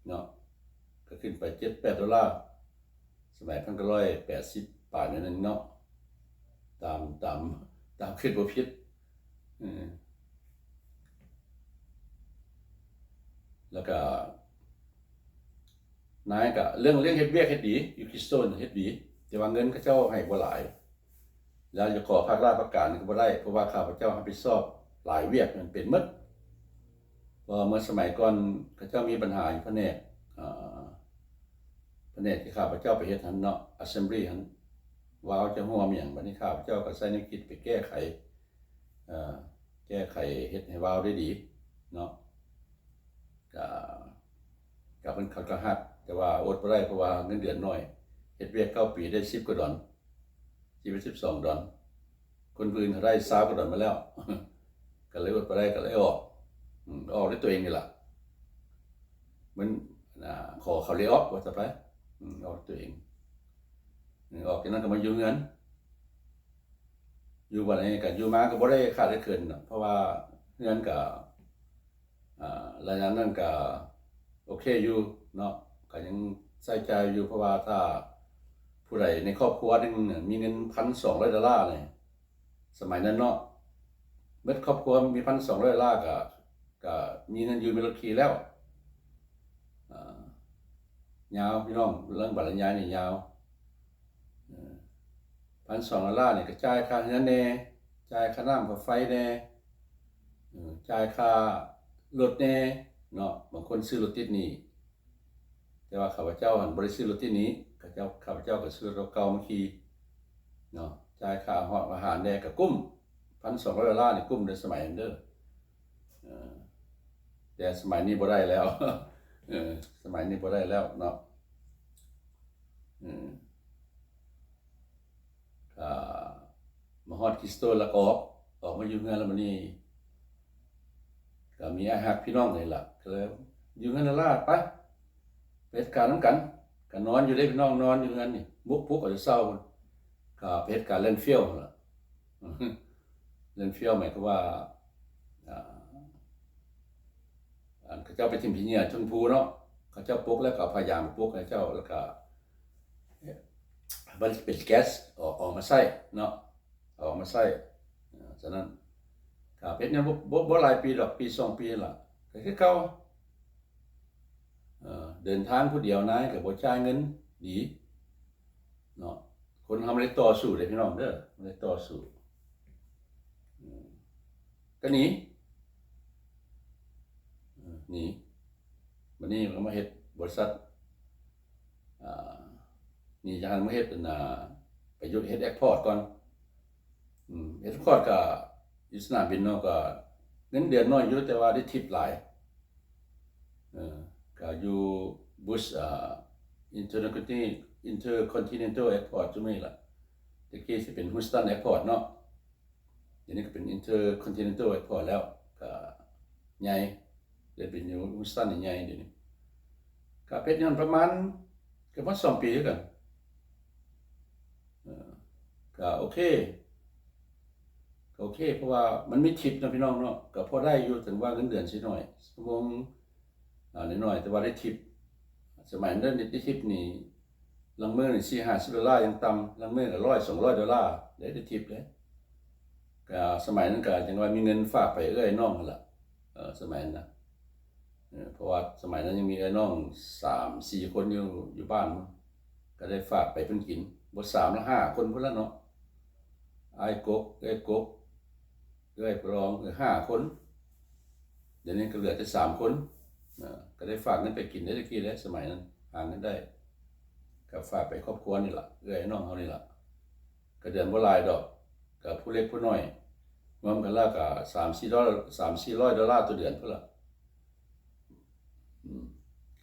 ເນາະ ກໍຂຶ້ນໄປເຈັດແປດໂດລາ ສະໄໝພັນເກົ້າຮ້ອຍແປດສິບປາຍນັ້ນເນາະ ຕາມ ຕາມ ຕາມຄິດບໍ່ຜິດ ເອີ ແລ້ວກໍ ນາຍກໍເລື່ອງ ເລື່ອງເຮັດວຽກເຮັດດີ ຢູ່ Keystone ເຮັດດີ ແຕ່ວ່າເງິນເຂົາເຈົ້າໃຫ້ບໍ່ຫຼາຍ ແລ້ວຈະຂໍພັກລາຊະການກໍບໍ່ໄດ້ ເພາະວ່າຂ້າພະເຈົ້າຮັບຜິດຊອບຫຼາຍວຽກ ມັນເປັນໝົດ ເພາະວ່າເມື່ອສະໄໝກ່ອນເຂົາເຈົ້າມີບັນຫາຢູ່ພະແນກ ອາ ພະແນກທີ່ຂ້າພະເຈົ້າໄປເຮັດຫັ້ນເນາະ Assembly ຫັ້ນ ວາວຈະຮົ່ວມີຫຍັງ ບັດນີ້ຂ້າພະເຈົ້າກໍໃຊ້ແນວຄິດໄປແກ້ໄຂ ເອີ ແກ້ໄຂເຮັດໃຫ້ວາວໄດ້ດີເນາະ ກະ ກະເພິ່ນ ເຂົາກໍຮັກ ແຕ່ວ່າອົດບໍ່ໄດ້ ເພາະວ່າເງິນເດືອນໜ້ອຍ ເຮັດວຽກເກົ້າປີໄດ້ສິບກວ່າດອນ ສິບເອັດ ສິບສອງດອນ ຄົນອື່ນເຂົາໄດ້ຊາວກວ່າດອນໝົດແລ້ວ ກໍເລີຍອົດບໍ່ໄດ້ ກໍເລີຍອອກ ອືມ ອອກດ້ວຍຕົວເອງນີ້ລະ ມັນ ອາ ຂໍເຂົາ lay off ວ່າຊະໄປ ອືມ ອອກດ້ວຍຕົວເອງ ອອກຈາກນັ້ນກໍມາຢູ່ເຮືອນ ຢູ່ບັດນີ້ກໍຢູ່ມາກໍບໍ່ໄດ້ຂາດໄດ້ເຂີນດອກ ເພາະວ່າເຮືອນກໍ ອາ ລະຍະນັ້ນກໍໂອເຄຢູ່ເນາະ ກໍຍັງໃຊ້ຈ່າຍຢູ່ ເພາະວ່າຖ້າຜູ້ໃດໃນຄອບຄົວໜຶ່ງມີເງິນພັນສອງຮ້ອຍໂດລານີ້ ສະໄໝນັ້ນເນາະ ເບິດຄອບຄົວມີພັນສອງຮ້ອຍໂດລາກໍ ກໍມີເງິນຢູ່ ມີລົດຂີ່ແລ້ວ ອາ ຍາວພີ່ນ້ອງ ເລື່ອງບັດລະຍາຍນີ້ຍາວ ເອີ ພັນສອງໂດລານີ້ກໍຈ່າຍຄ່າເຮືອນແດ່ ຈ່າຍຄ່ານ້ຳຄ່າໄຟແດ່ ເອີ ຈ່າຍຄ່າລົດແດ່ເນາະ ບາງຄົນຊື້ລົດຕິດໜີ້ ແຕ່ວ່າຂ້າພະເຈົ້າຫັ້ນບໍ່ໄດ້ຊື້ລົດຕິດໜີ້ ຂ້າເຈົ້າ ຂ້າພະເຈົ້າກໍຊື້ລົດເກົ່າມາຂີ່ເນາະ ຈ່າຍຄ່າອາຫານແດ່ກໍກຸ້ມ ພັນສອງຮ້ອຍໂດລານີ້ກຸ້ມເດີ ສະໄໝນັ້ນເດີ ເອີ ແຕ່ສະໄໝນີ້ບໍ່ໄດ້ແລ້ວ ເອີ ສະໄໝນີ້ບໍ່ໄດ້ແລ້ວເນາະ ເອີ ກໍມາຮອດ Keystone ແລ້ວກໍອອກ ອອກມາຢູ່ເຮືອນແລ້ວ ບັດນີ້ກໍມີອ້າຍຮັກພີ່ນ້ອງນີ້ລະ ກໍເລີຍຢູ່ເຮືອນລະລາ ໄປ ໄປເຮັດການນຳກັນ ກໍນອນຢູ່ເດ້ພີ່ນ້ອງ ນອນຢູ່ເຮືອນນີ້ ບຸກປຸກເອົາແຕ່ເຊົ້າ ກໍໄປເຮັດການ landfill ຫັ້ນລະ landfill ໝາຍຄວາມວ່າ ອາ ອັນເຂົາເຈົ້າໄປຖິ້ມຂີ້ເຫຍື້ອຊົມພູເນາະ ເຂົາເຈົ້າປົກແລ້ວກໍເອົາຜ້າຢາງໄປປົກໃຫ້ເຈົ້າ ແລ້ວກໍມັນເປັນແກັສອອກ ອອກມາໃຊ້ເນາະ ເອົາມາໃຊ້. ເອີ ສະນັ້ນ ກະເຮັດຫຍັງບໍ່ ບໍ່ ບໍ່ຫຼາຍປີດອກ ປີສອງປີລະ ກະຄືເກົ່າ. ເອີ ເດີນທາງຜູ້ດຽວນາຍກະບໍ່ຈ່າຍເງິນດີເນາະ. ຄົນເຮົາບໍ່ໄດ້ຕໍ່ສູ້ເດ້ພີ່ນ້ອງເດີ ບໍ່ໄດ້ຕໍ່ສູ້ ເອີ ກະໜີ ເອີ ໜີ. ບັດນີ້ມັນກະມາເຮັດບໍລິສັດ ອາ ໜີຈາກຫັ້ນມາເຮັດ ອັນນ່າ ໄປຢູ່ເຮັດແອັກພອດກ່ອນ. ອືມ ເຮັດແອັກພອດກະຢູ່ສະໜາມບິນເນາະ ກະເງິນເດືອນໜ້ອຍຢູ່ ແຕ່ວ່າໄດ້ທິບຫຼາຍ. ເອີ ກະຢູ່ Bush ອາ Intercontinental Intercontinental Airport ຈຸມື້ນີ້ລະ ແຕ່ກີ້ຊິເປັນ Houston Airport ເນາະ. ດຽວນີ້ກະເປັນ Intercontinental Airport ແລ້ວ ກະໃຫຍ່ ໄດ້ໄປຢູ່ Houston ນີ້ໃຫຍ່ດຽວນີ້. ກະເຮັດຢູ່ຫັ້ນປະມານເກືອບຮອດສອງປີຄືກັນ. ເອີ ກະໂອເຄ ກະໂອເຄ ເພາະວ່າມັນມີທິບເນາະພີ່ນ້ອງເນາະ ກະພໍໄດ້ຢູ່ ເຖິງວ່າເງິນເດືອນຊິໜ້ອຍ ຊົ່ວໂມງ ອາ ໜ້ອຍໆ ແຕ່ວ່າໄດ້ທິບ. ສະໄໝນັ້ນໄດ້ທິບນີ້ ລາງມື້ນີ້ສີ່ຫ້າສິບໂດລາຢ່າງຕ່ຳ ລາງມື້ກະຮ້ອຍສອງຮ້ອຍໂດລາ ໄດ້ ໄດ້ທິບເດ້. ກະສະໄໝນັ້ນກະຈັ່ງວ່າມີເງິນຝາກໄປເອື້ອຍນ້ອງຫັ້ນລະ ເອີ ສະໄໝນັ້ນນະ. ເອີ ເພາະວ່າສະໄໝນັ້ນຍັງມີເອື້ອຍນ້ອງສາມສີ່ຄົນຢູ່ ຢູ່ບ້ານ ກະໄດ້ຝາກໄປເພິ່ນກິນ ບໍ່ສາມລະຫ້າຄົນພຸ້ນລະເນາະ ອ້າຍກົກ ເອື້ອຍກົກ ເອື້ອຍປະລອງ ເອີ ຫ້າຄົນ. ດຽວນີ້ກະເຫຼືອແຕ່ສາມຄົນ ເອີ ກະໄດ້ຝາກເງິນໄປກິນໄດ້ແຕ່ກີ້ແຫຼະ ສະໄໝນັ້ນຫາເງິນໄດ້ ກະຝາກໄປຄອບຄົວນີ້ລະ ເອື້ອຍນ້ອງເຮົານີ້ລະ. ກະເດືອນບໍ່ຫຼາຍດອກ ກະຜູ້ເລັກຜູ້ນ້ອຍ ລວມກັນແລ້ວກະສາມສີ່ຮ້ອຍ ສາມສີ່ຮ້ອຍໂດລາຕໍ່ເດືອນພຸ້ນລະ ອືມ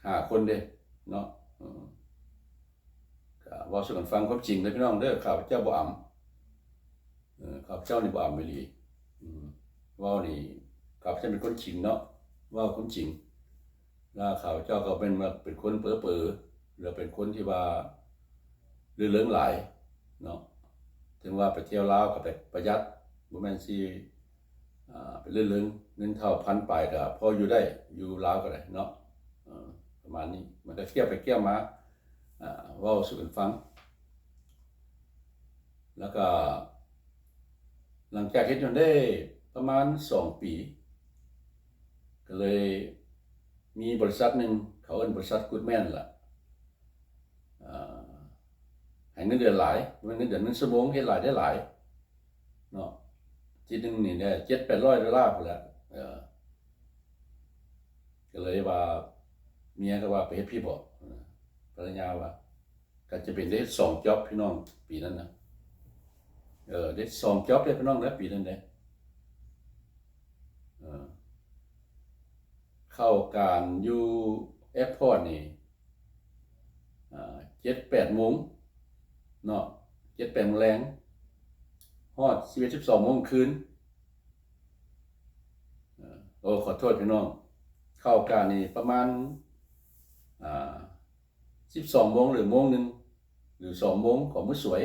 ຫ້າຄົນເດ້ເນາະ. ເອີ ກະເວົ້າສູ່ກັນຟັງຄວາມຈິງເດີພີ່ນ້ອງເດີ ຂ້າພະເຈົ້າບໍ່ອຳ ເອີ ຂ້າພະເຈົ້ານີ້ບໍ່ອຳອີ່ຫຼີ ອືມ ເວົ້ານີ້ ຂ້າພະເຈົ້າເປັນຄົນຈິງເນາະ ເວົ້າຄວາມຈິງ. ລະຂ້າພະເຈົ້າກະແມ່ນວ່າເປັນຄົນເປີເປີ ລະເປັນຄົນທີ່ວ່າລື່ນເລີງຫຼາຍເນາະ. ເຖິງວ່າໄປທ່ຽວລາວກະໄປປະຢັດ ບໍ່ແມ່ນຊິ ອາ ໄປລື່ນເລີງ ເງິນເທົ່າພັນປາຍກະພໍຢູ່ໄດ້ ຢູ່ລາວກະໄດ້ເນາະ ເອີ ປະມານນີ້. ມັນກະກຽມໄປກຽມມາ ອາ ເວົ້າສູ່ກັນຟັງ. ລະກະຫຼັງຈາກເຮັດຢູ່ຫັ້ນໄດ້ປະມານສອງປີ ກະເລີຍມີບໍລິສັດໜຶ່ງ ເຂົາເອີ້ນບໍລິສັດ Goodman ລະ ອາ ໃຫ້ເງິນເດືອນຫຼາຍ ບໍ່ແມ່ນເງິນເດືອນ ເງິນຊົ່ວໂມງ ເຮັດຫຼາຍໄດ້ຫຼາຍເນາະ. ອາທິດໜຶ່ງນີ້ໄດ້ເຈັດແປດຮ້ອຍໂດລາພຸ້ນແຫຼະ ເອີ ກະເລີຍວ່າ ເມຍກະວ່າໄປເຮັດພີ້ເບາະ ພະລະຍາວ່າ ກະຈະເປັນໄດ້ເຮັດສອງຈັອບພີ່ນ້ອງປີນັ້ນນະ ເອີ ໄດ້ສອງຈັອບເດ້ພີ່ນ້ອງເດີ ປີນັ້ນເດ້ ເອີ ເຂົ້າການຢູ່ແອັກພອດນີ້ ອາ ເຈັດແປດໂມງເນາະ ເຈັດແປດໂມງແລງ ຮອດສິບເອັດສິບສອງໂມງຄືນ. ເອີ ໂອ້ ຂໍໂທດພີ່ນ້ອງ ເຂົ້າການນີ້ປະມານ ອາ ສິບສອງໂມງ ຫຼືໂມງໜຶ່ງ ຫຼືສອງໂມງຂອງມື້ສວຍ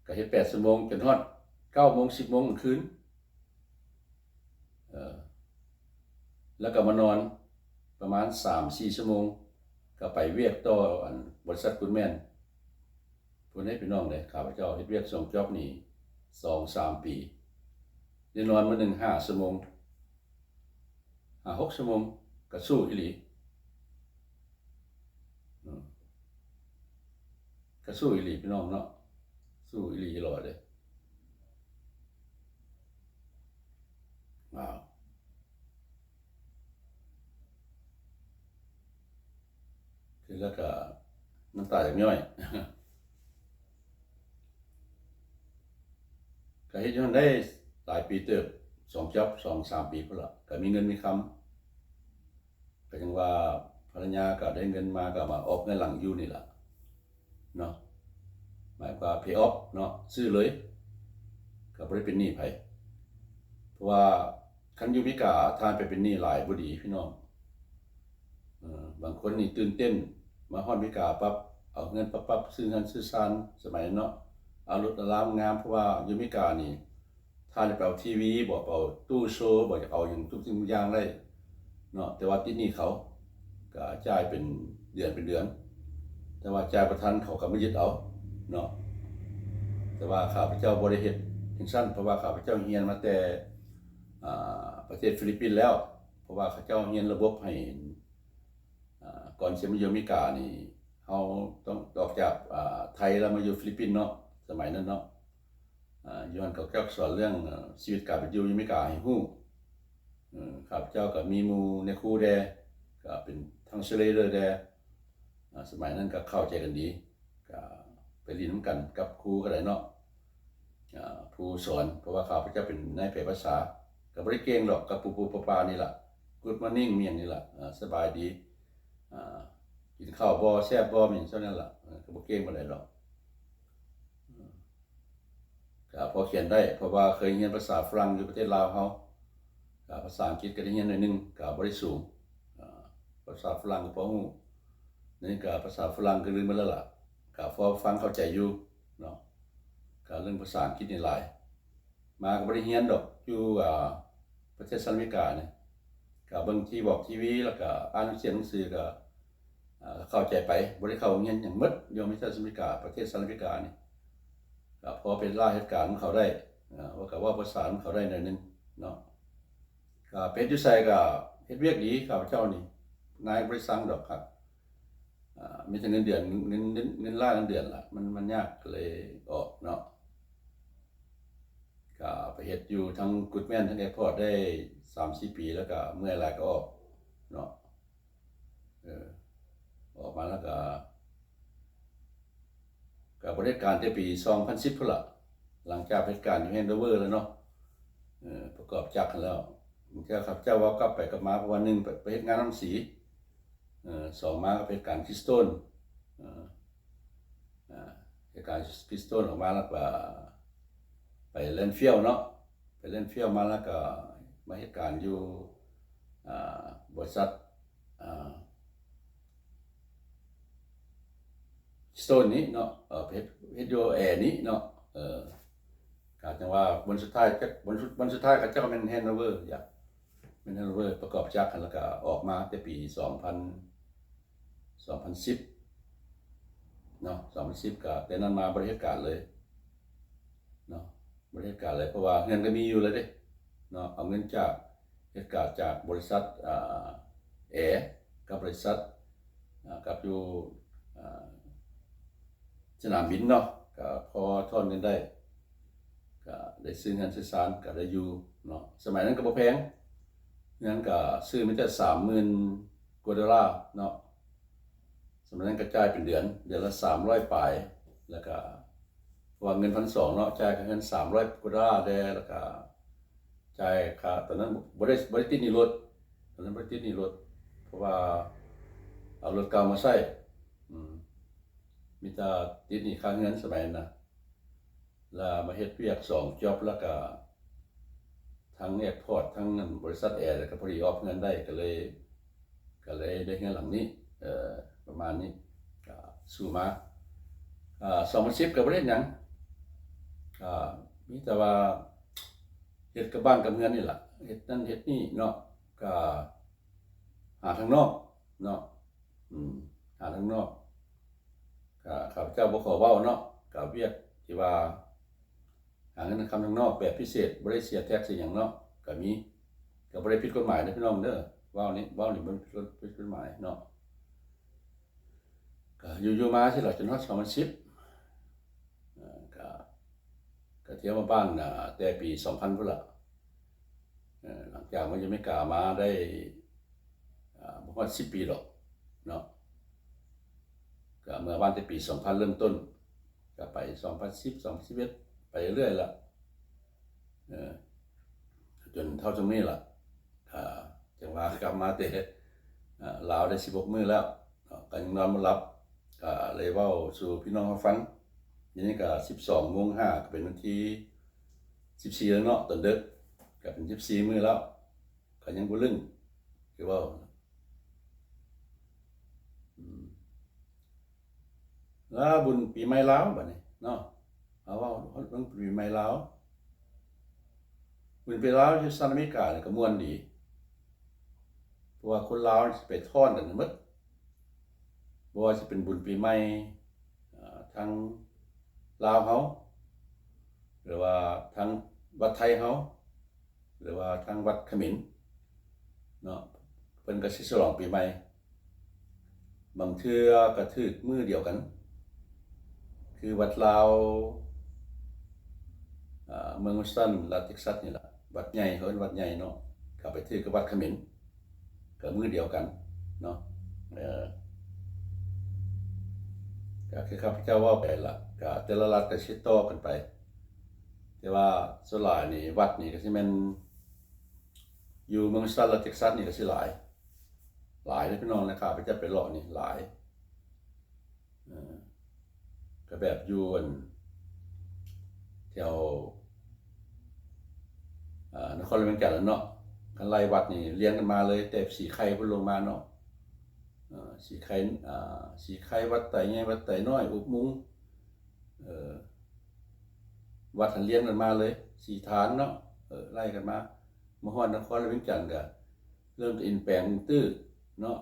ກະເຮັດແປດຊົ່ວໂມງ ຈົນຮອດເກົ້າໂມງສິບໂມງກາງຄືນ ເອີ ລະກະມານອນປະມານສາມສີ່ຊົ່ວໂມງ ກະໄປວຽກຕໍ່ ອັນ ບໍລິສັດ Goodman ພຸ້ນເດ້ພີ່ນ້ອງເດ້. ຂ້າພະເຈົ້າເຮັດວຽກສອງຈັອບນີ້ສອງສາມປີ ໄດ້ນອນມື້ໜຶ່ງຫ້າຊົ່ວໂມງ ຫ້າຫົກຊົ່ວໂມງ ກະສູ້ອີ່ຫຼີ ອືມ ກະສູ້ອີ່ຫຼີພີ່ນ້ອງເນາະ ສູ້ອີ່ຫຼີອີ່ຫຼໍ່ເດ້. ວ້າວ ຄືແລ້ວກະນ້ຳຕາຢາກຍ້ອຍ. ກະເຮັດຢູ່ຫັ້ນໄດ້ຫຼາຍປີເຕີບ ສອງຈັອບ ສອງສາມປີພຸ້ນລະ ກະມີເງິນມີຄຳ ກະຍັງວ່າພະລະຍາກະໄດ້ເງິນມາ ກະມາອອກເຮືອນຫຼັງຢູ່ນີ້ລະເນາະ ໝາຍຄວາມວ່າ pay off ເນາະ ຊື້ເລີຍ ກະບໍ່ໄດ້ເປັນໜີ້ໃຜ. ເພາະວ່າຄັນຢູ່ເມກາ ທ່ານໄປເປັນໜີ້ຫຼາຍບໍ່ດີພີ່ນ້ອງ ເອີ ບາງຄົນນີ້ຕື່ນເຕັ້ນ ມາຮອດເມກາປັບ ເອົາເຮືອນປັບໆ ຊື້ເຮືອນຊື້ຊານ ສະໄໝນັ້ນເນາະ ເອົາລົດເອົາລາງາມ ເພາະວ່າຢູ່ເມການີ້ ຖ້າຢາກໄປເອົາທີວີບໍ ໄປເອົາຕູ້ໂຊບໍ ຢາກເອົາຫຍັງທຸກສິ່ງທຸກຢ່າງໄດ້ເນາະ ແຕ່ວ່າຕິດໜີ້ເຂົາ ກະຈ່າຍເປັນເດືອນເປັນເດືອນ ແຕ່ວ່າຈ່າຍບໍ່ທັນເຂົາກະມາຍຶດເອົາເນາະ. ແຕ່ວ່າຂ້າພະເຈົ້າບໍ່ໄດ້ເຮັດຈັ່ງຊັ້ນ ເພາະວ່າຂ້າພະເຈົ້າຮຽນມາແຕ່ ອາ ປະເທດຟີລິບປິນແລ້ວ ເພາະວ່າເຂົາເຈົ້າຮຽນລະບົບໃຫ້ ອາ ກ່ອນຊິມາຢູ່ອາເມລິການີ້ ເຮົາຕ້ອງອອກຈາກ ອາ ໄທແລ້ວມາຢູ່ຟີລິບປິນເນາະ ສະໄໝນັ້ນເນາະ ອາ ຢູ່ຫັ້ນເຂົາເຈົ້າສອນເລື່ອງ ອາ ຊີວິດການເປັນຢູ່ຢູ່ອາເມລິກາໃຫ້ຮູ້. ເອີ ຂ້າພະເຈົ້າກໍມີໝູ່ໃນຄູແດ່ ກໍເປັນທັງສະເລເດີແດ່ ອາ ສະໄໝນັ້ນກໍເຂົ້າໃຈກັນດີ ກໍໄປຫຼິ້ນນຳກັນກັບຄູກໍໄດ້ເນາະ ອາ ຜູ້ສອນ ເພາະວ່າຂ້າພະເຈົ້າເປັນນາຍແປພາສາ ກໍບໍ່ໄດ້ເກັ່ງດອກ ກໍປູໆປາໆນີ້ລະ Good morning ມີຫຍັງນີ້ລະ ອາ ສະບາຍດີ ອາ ກິນເຂົ້າບໍ່ ແຊບບໍ່ ມີຫຍັງສ່ຳນັ້ນລະ ເອີ ກໍບໍ່ເກັ່ງປານໃດດອກ. ກໍພໍຂຽນໄດ້ ເພາະວ່າເຄີຍຮຽນພາສາຝຣັ່ງຢູ່ປະເທດລາວເຮົາ ກໍພາສາອັງກິດກໍໄດ້ຮຽນໜ້ອຍໜຶ່ງ ກໍບໍ່ໄດ້ສູງ ອາ ພາສາຝຣັ່ງກໍພໍຮູ້ ດຽວນີ້ກໍພາສາຝຣັ່ງກໍລືມໝົດແລ້ວລະ ກໍພໍຟັງເຂົ້າໃຈຢູ່ເນາະ ກໍເລື່ອງພາສາອັງກິດນີ້ຫຼາຍ ມາກໍບໍ່ໄດ້ຮຽນດອກ ຢູ່ ອາ ປະເທດສະຫະລັດອາເມລິການີ້ ກໍເບິ່ງທີວອກທີວີ ແລ້ວກໍອ່ານໜັງສື ໜັງສືກໍ ອາ ເຂົ້າໃຈໄປ ບໍ່ໄດ້ເຂົ້າໂຮງຮຽນຫຍັງໝົດ ຢູ່ອາເມລິກາ ປະເທດສະຫະລັດອາເມລິການີ້ ກໍພໍເປັນລາວເຮັດການຂອງເຂົາໄດ້ ອາ ເວົ້າ ກໍເວົ້າພາສາຂອງເຂົາໄດ້ໜ້ອຍໜຶ່ງເນາະ ກໍໄປເຮັດຢູ່ໃສກໍເຮັດວຽກດີ ຂ້າພະເຈົ້ານີ້ ນາຍບໍ່ໄດ້ສັ່ງດອກ ອາ ມີແຕ່ເງິນເດືອນ ເງິນ ເງິນ ເງິນລາເງິນເດືອນລະ ມັນ ມັນຍາກ ກໍເລີຍອອກເນາະ ກໍໄປເຮັດຢູ່ທັງ Goodman ທັງ Airport ໄດ້ສາມສີ່ປີ ແລ້ວກໍເມື່ອຍຫຼາຍກໍອອກເນາະ ເອີ ອອກມາແລ້ວກໍ ກໍບໍລິຫານການແຕ່ປີສອງພັນສິບພຸ້ນລະ ຫຼັງຈາກເຮັດການຢູ່ Hanover ແລ້ວເນາະ ເອີ ປະກອບຈັກຫັ້ນແລ້ວ ບາງເທື່ອຂ້າພະເຈົ້າເວົ້າກັບໄປກັບມາ ເພາະວ່າໜຶ່ງໄປ ໄປເຮັດງານນຳສີ ເອີ ສອງມາກໍໄປເຮັດການ Keystone ເອີ ເຮັດການ Keystone ອອກມາແລ້ວກໍໄປ Landfield ເນາະ ໄປ Landfield ມາແລ້ວກໍມາເຮັດການຢູ່ ອາ ບໍລິສັດ ອາ Keystone ນີ້ເນາະ ເອີ ເຮັດ ເຮັດຢູ່ແອນີ້ເນາະ ເອີ ກໍຈັ່ງວ່າ ບ່ອນສຸດທ້າຍ ບ່ອນສຸດ ບ່ອນສຸດທ້າຍຂະເຈົ້າແມ່ນ Hanover ຢາກ ແມ່ນ Hanover ປະກອບຈັກຫັ້ນ ແລ້ວກໍອອກມາແຕ່ປີສອງພັນ ສອງພັນສິບເນາະ ສອງພັນສິບ ກໍແຕ່ນັ້ນມາບໍ່ໄດ້ເຮັດການເລີຍເນາະ ບໍ່ໄດ້ເຮັດການເລີຍ ເພາະວ່າເຮືອນກໍມີຢູ່ແລ້ວເດ້ເນາະ ເອົາເງິນຈາກ ເຮັດການຈາກບໍລິສັດ ອາ ແອ ກັບບໍລິສັດ ອາ ກັບຢູ່ ອາ ສະໜາມບິນເນາະ ກໍພໍຖອນເງິນໄດ້ ກໍໄດ້ຊື້ເຮືອນຊື້ຊານ ກໍໄດ້ຢູ່ເນາະ ສະໄໝນັ້ນກໍບໍ່ແພງ ເຮືອນກໍຊື້ມາແຕ່ສາມໝື່ນກວ່າໂດລາເນາະ ສະໄໝນັ້ນກໍຈ່າຍເປັນເດືອນ ເດືອນລະສາມຮ້ອຍປາຍ ແລ້ວກໍ ເພາະວ່າເງິນພັນສອງເນາະ ຈ່າຍຄ່າເຮືອນສາມຮ້ອຍກວ່າໂດລາແດ່ ແລ້ວກໍຈ່າຍຄ່າ ຕອນນັ້ນບໍ່ໄດ້ ບໍ່ໄດ້ຕິດໜີ້ລົດ ຕອນນັ້ນບໍ່ໄດ້ຕິດໜີ້ລົດ ເພາະວ່າເອົາລົດເກົ່າມາໃຊ້ ອືມ ມີແຕ່ຕິດໜີ້ຄ່າເຮືອນສະໄໝນັ້ນນະ ແລ້ວມາເຮັດວຽກສອງຈັອບ ແລ້ວກໍທັງແອພອດ ທັງອັນບໍລິສັດແອ ແລ້ວກໍພໍດີອອກເຮືອນໄດ້ ກໍເລີຍ ກໍເລີຍໄດ້ເຮືອນຫຼັງນີ້ ເອີ ປະມານນີ້ ກໍສູ້ມາ ອາ ສອງພັນສິບກໍບໍ່ໄດ້ເຮັດຫຍັງ ກໍມີແຕ່ວ່າເຮັດກັບບ້ານກັບເຮືອນນີ້ລະ ເຮັດນັ້ນເຮັດນີ້ເນາະ ກໍຫາທາງນອກເນາະ ອືມ ຫາທາງນອກ ກໍຂ້າພະເຈົ້າບໍ່ຂໍເວົ້າເນາະ ກໍວຽກທີ່ວ່າ ຫາເງິນຄຳທາງນອກແບບພິເສດ ບໍ່ໄດ້ເສຍແທັກເສຍຫຍັງເນາະ ກໍມີ ກໍບໍ່ໄດ້ຜິດກົດໝາຍເດີພີ່ນ້ອງເດີ ເວົ້ານີ້ ເວົ້ານີ້ບໍ່ໄດ້ຜິດກົດ ຜິດກົດໝາຍເນາະ ກໍຢູ່ໆມາຊີ້ລະ ຈົນຮອດສອງພັນສິບ ເອີ ກໍ ກໍທ່ຽວມາບ້ານ ອາ ແຕ່ປີສອງພັນພຸ້ນລະ ເອີ ຫຼັງຈາກມາຢູ່ອາເມລິກາມາໄດ້ ອາ ບໍ່ຮອດສິບປີດອກເນາະ ກໍເມືອບ້ານແຕ່ປີສອງພັນເລີ່ມຕົ້ນ ກໍໄປສອງພັນສິບ ສອງພັນສິບເອັດ ໄປເລື້ອຍລະ ເອີ ຈົນເທົ່າຊ່ວງນີ້ລະ ອາ ຈັ່ງວ່າກັບມາແຕ່ ອາ ລາວໄດ້ສິບຫົກມື້ແລ້ວເນາະ ກໍຍັງນອນບໍ່ຫຼັບ ກໍເລີຍເວົ້າສູ່ພີ່ນ້ອງເຮົາຟັງ ດຽວນີ້ກໍສິບສອງໂມງຫ້າ ກໍເປັນວັນທີສິບສີ່ແລ້ວເນາະ ຕອນເດິກ ກໍເປັນສິບສີ່ມື້ແລ້ວ ກໍຍັງບໍ່ລຶ້ງ ຄືເວົ້າ ອືມ ລາວບຸນປີໃໝ່ລາວບາດນີ້ເນາະ ເຮົາເວົ້າເລື່ອງປີໃໝ່ລາວ ບຸນປີລາວຢູ່ສະຫະລັດອາເມລິການີ້ກໍມ່ວນດີ ເພາະວ່າຄົນລາວຊິໄປທ້ອນກັນໝົດ ບໍ່ວ່າຊິເປັນບຸນປີໃໝ່ ເອີ ທາງລາວເຮົາ ຫຼືວ່າທາງວັດໄທເຮົາ ຫຼືວ່າທາງວັດຂະເໝນເນາະ ເພິ່ນກໍຊິສະຫຼອງປີໃໝ່ ບາງເທື່ອກໍຖືກມື້ດຽວກັນ ຄືວັດລາວ ອາ ເມືອງວໍຊິງຕັນ ລັດເທັກຊັສນີ້ລະ ວັດໃຫຍ່ ເຂົາເອີ້ນວັດໃຫຍ່ເນາະ ກໍໄປຖືກກັບວັດຂະເໝນ ກໍມື້ດຽວກັນເນາະ ເອີ ກໍຄືຂ້າພະເຈົ້າເວົ້າໄປລະ ກໍແຕ່ລະລັດກໍຊິຕໍ່ກັນໄປ ແຕ່ວ່າສ່ວນຫຼາຍນີ້ ວັດນີ້ກໍຊິແມ່ນ ຢູ່ເມືອງວໍຊິງຕັນ ລັດເທັກຊັສນີ້ກໍຊິຫຼາຍ ຫຼາຍເດ້ພີ່ນ້ອງ ແລະ ຂ້າພະເຈົ້າໄປເລາະນີ້ຫຼາຍ ເອີ ກໍແບບຢູ່ອັນ ແຖວ ອາ ນະຄອນຫຼວງວຽງຈັນແຫຼະເນາະ ຄັນໄລ່ວັດນີ້ລຽງກັນມາເລີຍ ແຕ່ສີໄຄພຸ້ນລົງມາເນາະ ເອີ ສີໄຄ ອາ ສີໄຄ ວັດໄຕໃຫຍ່ ວັດໄຕນ້ອຍ ອຸບມຸງ ເອີ ວັດຫັ້ນລຽງກັນມາເລີຍ ສີຖານເນາະ ເອີ ໄລ່ກັນມາ ມາຮອດນະຄອນຫຼວງວຽງຈັນກໍເລີ່ມຈາກອິນແປງ ອື່ນຕື້ເນາະ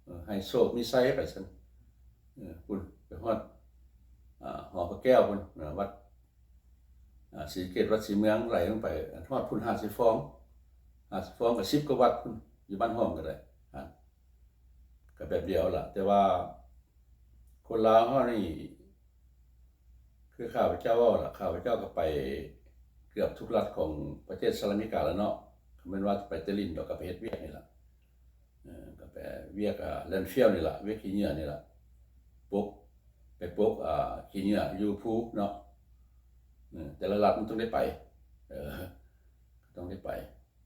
ເອີ ໃຫ້ໂຊກມີໄຊໄປຊັ້ນ ເອີ ພຸ້ນ ໄປຮອດ ອາ ຫໍພະແກ້ວພຸ້ນ ວັດ ອາ ສີເກດ ວັດສີເມືອງ ໄລ່ລົງໄປຮອດພຸ້ນ ຫ້າສິບຟອງ ຫ້າສິບຟອງກໍສິບກວ່າວັດພຸ້ນ ຢູ່ບ້ານຫ້ອມກໍໄດ້ ອາ ກໍແບບດຽວລະ ແຕ່ວ່າຄົນລາວເຮົານີ້ ຄືຂ້າພະເຈົ້າເວົ້າລະ ຂ້າພະເຈົ້າກໍໄປເກືອບທຸກລັດຂອງປະເທດສະຫະລັດອາເມລິກາແລ້ວເນາະ ກໍແມ່ນວ່າໄປແຕ່ຫຼິ້ນດອກ ກໍໄປເຮັດວຽກນີ້ລະ ເອີ ກໍໄປວຽກ ອາ ແລນຟິວນີ້ລະ ວຽກຂີ້ເຫຍື້ອນີ້ລະ ປົກ ໄປປົກ ອາ ຂີ້ເຫຍື້ອຢູ່ພູເນາະ ເອີ ແຕ່ລະລັດມັນຕ້ອງໄດ້ໄປ ເອີ ຕ້ອງໄດ້ໄປ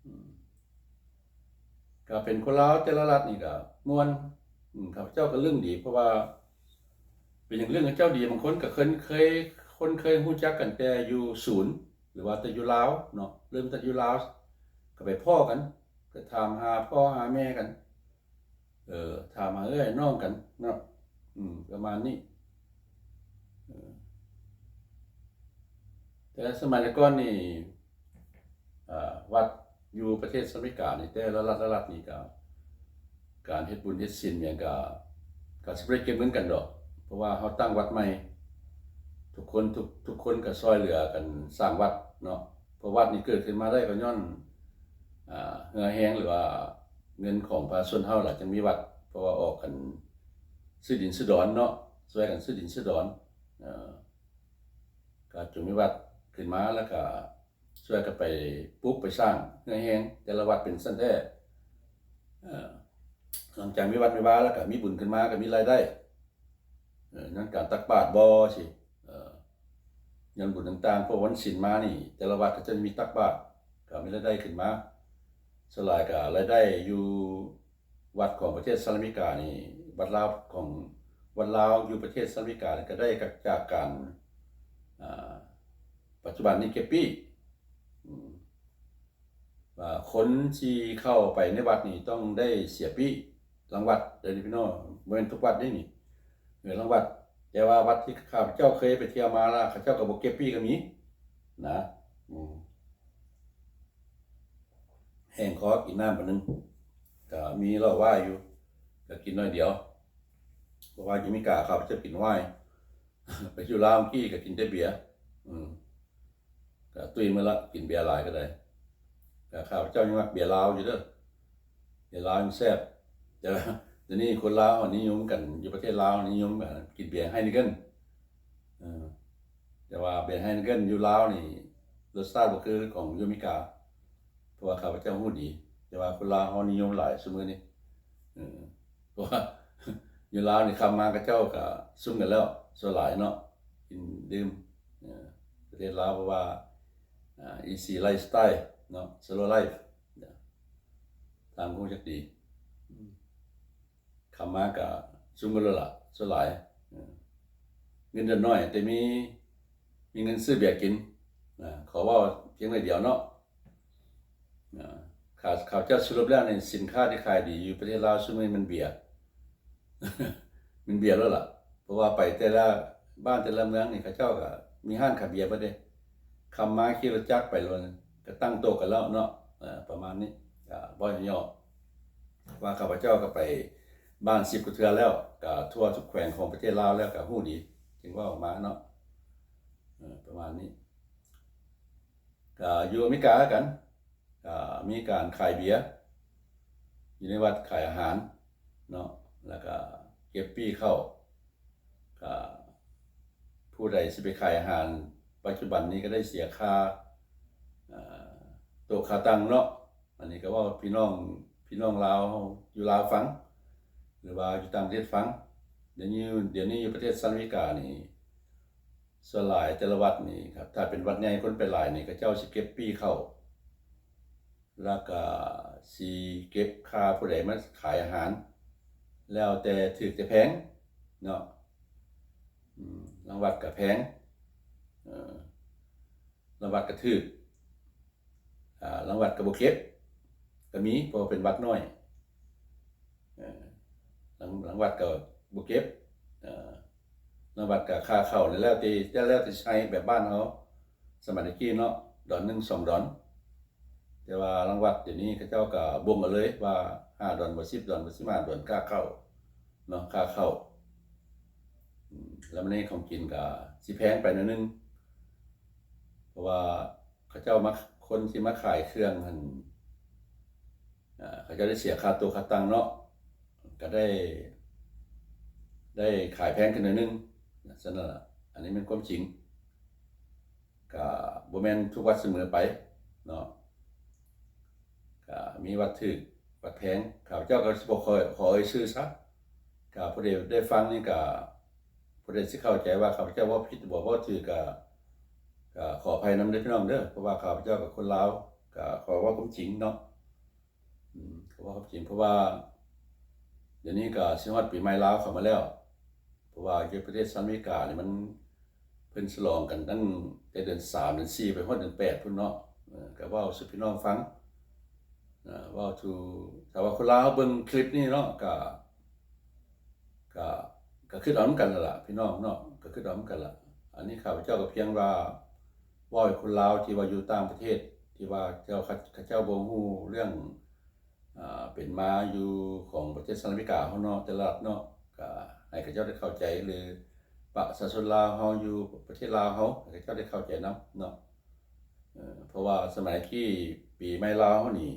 ອືມ ກໍເປັນຄົນລາວແຕ່ລະລັດນີ້ກໍມ່ວນ ອືມ ຂ້າພະເຈົ້າກໍລຶ້ງດີ ເພາະວ່າເປັນຫຍັງລຶ້ງເຂົາເຈົ້າດີ ບາງຄົນກໍເຄີຍ ເຄີຍ ຄົນເຄີຍຮູ້ຈັກກັນແຕ່ຢູ່ສູນ ຫຼືວ່າແຕ່ຢູ່ລາວເນາະ ເລີ່ມແຕ່ຢູ່ລາວ ກໍໄປພໍ້ກັນ ກໍຖາມຫາພໍ່ຫາແມ່ກັນ ເອີ ຖາມຫາເອື້ອຍນ້ອງກັນເນາະ ອືມ ປະມານນີ້ ເອີ ແຕ່ສະໄໝແຕ່ກ່ອນນີ້ ອາ ວັດຢູ່ປະເທດສະຫະລັດອາເມລິການີ້ ແຕ່ລະລັດ ລະລັດນີ້ກໍ ການເຮັດບຸນເຮັດສິນຫຍັງກໍ ກໍຊິບໍ່ໄດ້ເກັບເງິນກັນດອກ ເພາະວ່າເຮົາຕັ້ງວັດໃໝ່ ທຸກຄົນ ທຸກ ທຸກຄົນກໍຊ່ອຍເຫຼືອກັນສ້າງວັດເນາະ ເພາະວັດນີ້ເກີດຂຶ້ນມາໄດ້ກໍຍ້ອນ ອາ ເຫື່ອແຮງ ຫຼືວ່າເງິນຂອງປະຊາຊົນເຮົາລະ ຈຶ່ງມີວັດ ເພາະວ່າອອກກັນຊື້ດິນຊື້ດອນເນາະ ຊ່ວຍກັນຊື້ດິນຊື້ດອນ ເອີ ກໍຈຶ່ງມີວັດຂຶ້ນມາ ແລ້ວກໍຊ່ວຍກັນໄປປຸກໄປສ້າງເຫື່ອແຮງ ແຕ່ລະວັດເປັນຊັ້ນແທ້ ເອີ ຫຼັງຈາກມີວັດມີວາແລ້ວກໍມີບຸນຂຶ້ນມາ ກໍມີລາຍໄດ້ ເອີ ຍ້ອນການຕັກບາດບໍ່ຊີ້ ເອີ ຍ້ອນບຸນຕ່າງໆ ເພາະວັນສິນມານີ້ ແຕ່ລະວັດກໍຈະມີຕັກບາດ ກໍມີລາຍໄດ້ຂຶ້ນມາ ສ່ວນຫຼາຍກໍລາຍໄດ້ຢູ່ ວັດຂອງປະເທດສະຫະລັດອາເມລິການີ້ ວັດລາວຂອງ ວັດລາວຢູ່ປະເທດສະຫະລັດອາເມລິການີ້ ກໍໄດ້ຈາກການ ອາ ປັດຈຸບັນນີ້ເກັບປີ້ ອາ ຄົນທີ່ເຂົ້າໄປໃນວັດນີ້ຕ້ອງໄດ້ເສຍປີ້ ຫຼັງວັດເດີພີ່ນ້ອງ ບໍ່ແມ່ນທຸກວັດເດ້ນີ້ ເອີ ຫຼັງວັດ ແຕ່ວ່າວັດທີ່ຂ້າພະເຈົ້າເຄີຍໄປທ່ຽວມາລະ ເຂົາເຈົ້າກໍບໍ່ເກັບປີ້ກໍມີນະ ອືມ ແຫ້ງຄໍກິນນ້ຳບາດໜຶ່ງ ກໍມີເຫຼົ້າວາຍຢູ່ ກໍກິນໜ້ອຍດຽວ ເພາະວ່າຢູ່ອາເມລິກາຂ້າພະເຈົ້າກິນວາຍ ໄປຢູ່ລາວກີ້ກໍກິນແຕ່ເບຍ ອືມ ກໍຕຸ້ຍມື້ລະ ກິນເບຍຫຼາຍກໍໄດ້ ແຕ່ຂ້າພະເຈົ້າຍັງມັກເບຍລາວຢູ່ເດີ ເບຍລາວຍັງແຊບ ແຕ່ວ່າດຽວນີ້ຄົນລາວນິຍົມກັນ ຢູ່ປະເທດລາວນິຍົມກັນກິນເບຍໄຮເນເກັນ ເອີ ແຕ່ວ່າເບຍໄຮເນເກັນຢູ່ລາວນີ້ລົດຊາດບໍ່ຄືຂອງຢູ່ອາເມລິກາ ເພາະວ່າຂ້າພະເຈົ້າຮູ້ດີ ແຕ່ວ່າຄົນລາວເຮົານິຍົມຫຼາຍຊຸມື້ນີ້ ເອີ ເພາະວ່າຢູ່ລາວນີ້ຄ່ຳມາເຂົາເຈົ້າກໍຊຸມກັນແລ້ວ ສ່ວນຫຼາຍເນາະ ກິນດື່ມ ເອີ ປະເທດລາວ ເພາະວ່າ ອາ ອີຊີໄລຟ໌ສະໄຕລ໌ເນາະ ສະໂລໄລຟ໌ ທ່ານຮູ້ຈັກດີ ອືມ ຄ່ຳມາກະຊຸມກັນໂລດລະ ສ່ວນຫຼາຍ ເອີ ເງິນເດືອນໜ້ອຍ ແຕ່ມີ ມີເງິນຊື້ເບຍກິນ ອາ ຂໍເວົ້າພຽງໜ້ອຍດຽວເນາະ ອາ ຂ້າ ຂ້າພະເຈົ້າສະຫຼຸບແລ້ວນີ້ ສິນຄ້າທີ່ຂາຍດີຢູ່ປະເທດລາວຊຸມນີ້ແມ່ນເບຍ ແມ່ນເບຍໂລດລະ ເພາະວ່າໄປແຕ່ລະບ້ານແຕ່ລະເມືອງນີ້ ເຂົາເຈົ້າກະມີຮ້ານຂາຍເບຍເບິດເດ້ ຄ່ຳມາຂີ່ລົດຈັກໄປໂລດ ກະຕັ້ງໂຕະກັນແລ້ວເນາະ ເອີ ປະມານນີ້ ກະເວົ້າຫຍໍ້ໆ ວ່າຂ້າພະເຈົ້າກໍໄປບ້ານສິບກວ່າເທື່ອແລ້ວ ກໍທົ່ວທຸກແຂວງຂອງປະເທດລາວແລ້ວ ກໍຮູ້ດີ ຈຶ່ງເວົ້າອອກມາເນາະ ເອີ ປະມານນີ້ ກໍຢູ່ອາເມລິກາຄືກັນ ກໍມີການຂາຍເບຍຢູ່ໃນວັດ ຂາຍອາຫານເນາະ ແລ້ວກໍເກັບປີ້ເຂົ້າ ກໍຜູ້ໃດຊິໄປຂາຍອາຫານ ປັດຈຸບັນນີ້ກໍໄດ້ເສຍຄ່າ ເອີ ໂຕະຄ່າຕັ່ງເນາະ. ອັນນີ້ກໍເວົ້າພີ່ນ້ອງ ພີ່ນ້ອງລາວຢູ່ລາວຟັງ ຫຼືວ່າຢູ່ຕ່າງປະເທດຟັງ. ດຽວນີ້ ດຽວນີ້ຢູ່ປະເທດສະຫະລັດອາເມລິການີ້ ສ່ວນຫຼາຍແຕ່ລະວັດນີ້ຄັບ ຖ້າເປັນວັດໃຫຍ່ຄົນໄປຫຼາຍນີ້ ເຂົາເຈົ້າຊິເກັບປີ້ເຂົ້າ ແລ້ວກະຊິເກັບຄ່າຜູ້ໃດມາຂາຍອາຫານ ແລ້ວແຕ່ຖືກແຕ່ແພງເນາະ. ອືມ ລາງວັດກະແພງ ເອີ ລາງວັດກະຖືກ ອາ ລາງວັດກະບໍ່ເກັບ ກະມີ ເພາະວ່າເປັນວັດນ້ອຍ ເອີ ລາງ ລາງວັດກະບໍ່ເກັບ ເອີ ລາງວັດກະຄ່າເຂົ້າ ແລ້ວແຕ່ ແລ້ວແຕ່ຊິໃຫ້ ແບບບ້ານເຮົາສະໄໝຕະກີ້ເນາະ ດອນໜຶ່ງ ສອງດອນ. ແຕ່ວ່າລາງວັດດຽວນີ້ເຂົາເຈົ້າກະບົ່ງເອົາເລີຍວ່າ ຫ້າດອນ ບໍ່ ສິບດອນ ບໍ່ ສິບຫ້າດອນ ຄ່າເຂົ້າເນາະ ຄ່າເຂົ້າ. ອືມ ແລ້ວມື້ນີ້ຂອງກິນກະຊິແພງໄປໜ້ອຍໜຶ່ງ ເພາະວ່າເຂົາເຈົ້າມາ ຄົນທີ່ມາຂາຍເຄື່ອງຫັ້ນ ເຂົາເຈົ້າໄດ້ເສຍຄ່າໂຕະຄ່າຕັ່ງເນາະ ກະໄດ້ ໄດ້ຂາຍແພງຂຶ້ນໜ້ອຍໜຶ່ງ. ສະນັ້ນລະ ອັນນີ້ແມ່ນຄວາມຈິງ ກະບໍ່ແມ່ນທຸກວັດສະເໝີໄປເນາະ ກະມີວັດຖືກວັດແພງ. ຂ້າພະເຈົ້າກະຊິບໍ່ຂໍ ຂໍເອີ່ຍຊື່ຊະ ກະຜູ້ໃດໄດ້ຟັງນີ້ກະ ຜູ້ໃດຊິເຂົ້າໃຈວ່າຂ້າພະເຈົ້າເວົ້າຜິດ ຫຼື ເວົ້າຖືກ ກະ ກະຂໍອະໄພນຳເດີພີ່ນ້ອງເດີ ເພາະວ່າຂ້າພະເຈົ້າກະຄົນລາວ ກະຂໍເວົ້າຄວາມຈິງເນາະ. ອືມ ເວົ້າຄວາມຈິງ ເພາະວ່າດຽວນີ້ກະຊິຮອດປີໃໝ່ລາວເຂົ້າມາແລ້ວ ເພາະວ່າຢູ່ປະເທດສະຫະລັດອາເມລິການີ້ມັນ ເພິ່ນສະຫຼອງກັນຕັ້ງແຕ່ເດືອນສາມ ເດືອນສີ່ ໄປຮອດເດືອນແປດພຸ້ນເນາະ. ເອີ ກະເວົ້າສູ່ພີ່ນ້ອງຟັງ ເອີ ເວົ້າສູ່ ຖ້າວ່າຄົນລາວເບິ່ງຄລິບນີ້ເນາະ ກະ ກະ ກະຄິດເອົານຳກັນຫັ້ນລະພີ່ນ້ອງເນາະ ກະຄິດເອົານຳກັນລະ. ອັນນີ້ຂ້າພະເຈົ້າກະພຽງວ່າເວົ້າໃຫ້ຄົນລາວທີ່ວ່າຢູ່ຕ່າງປະເທດ ທີ່ວ່າເຈົ້າ ເຂົາເຈົ້າບໍ່ຮູ້ເລື່ອງ ອາ ເປັນມາຢູ່ຂອງປະເທດສະຫະລັດອາເມລິກາເຮົາເນາະ ແຕ່ລະລັດເນາະ ກະໃຫ້ເຂົາເຈົ້າໄດ້ເຂົ້າໃຈ ຫຼື ປະຊາຊົນລາວເຮົາຢູ່ປະເທດລາວເຮົາ ໃຫ້ເຂົາເຈົ້າໄດ້ເຂົ້າໃຈນຳເນາະ. ເອີ ເພາະວ່າສະໄໝກີ້ປີໃໝ່ລາວເຮົານີ້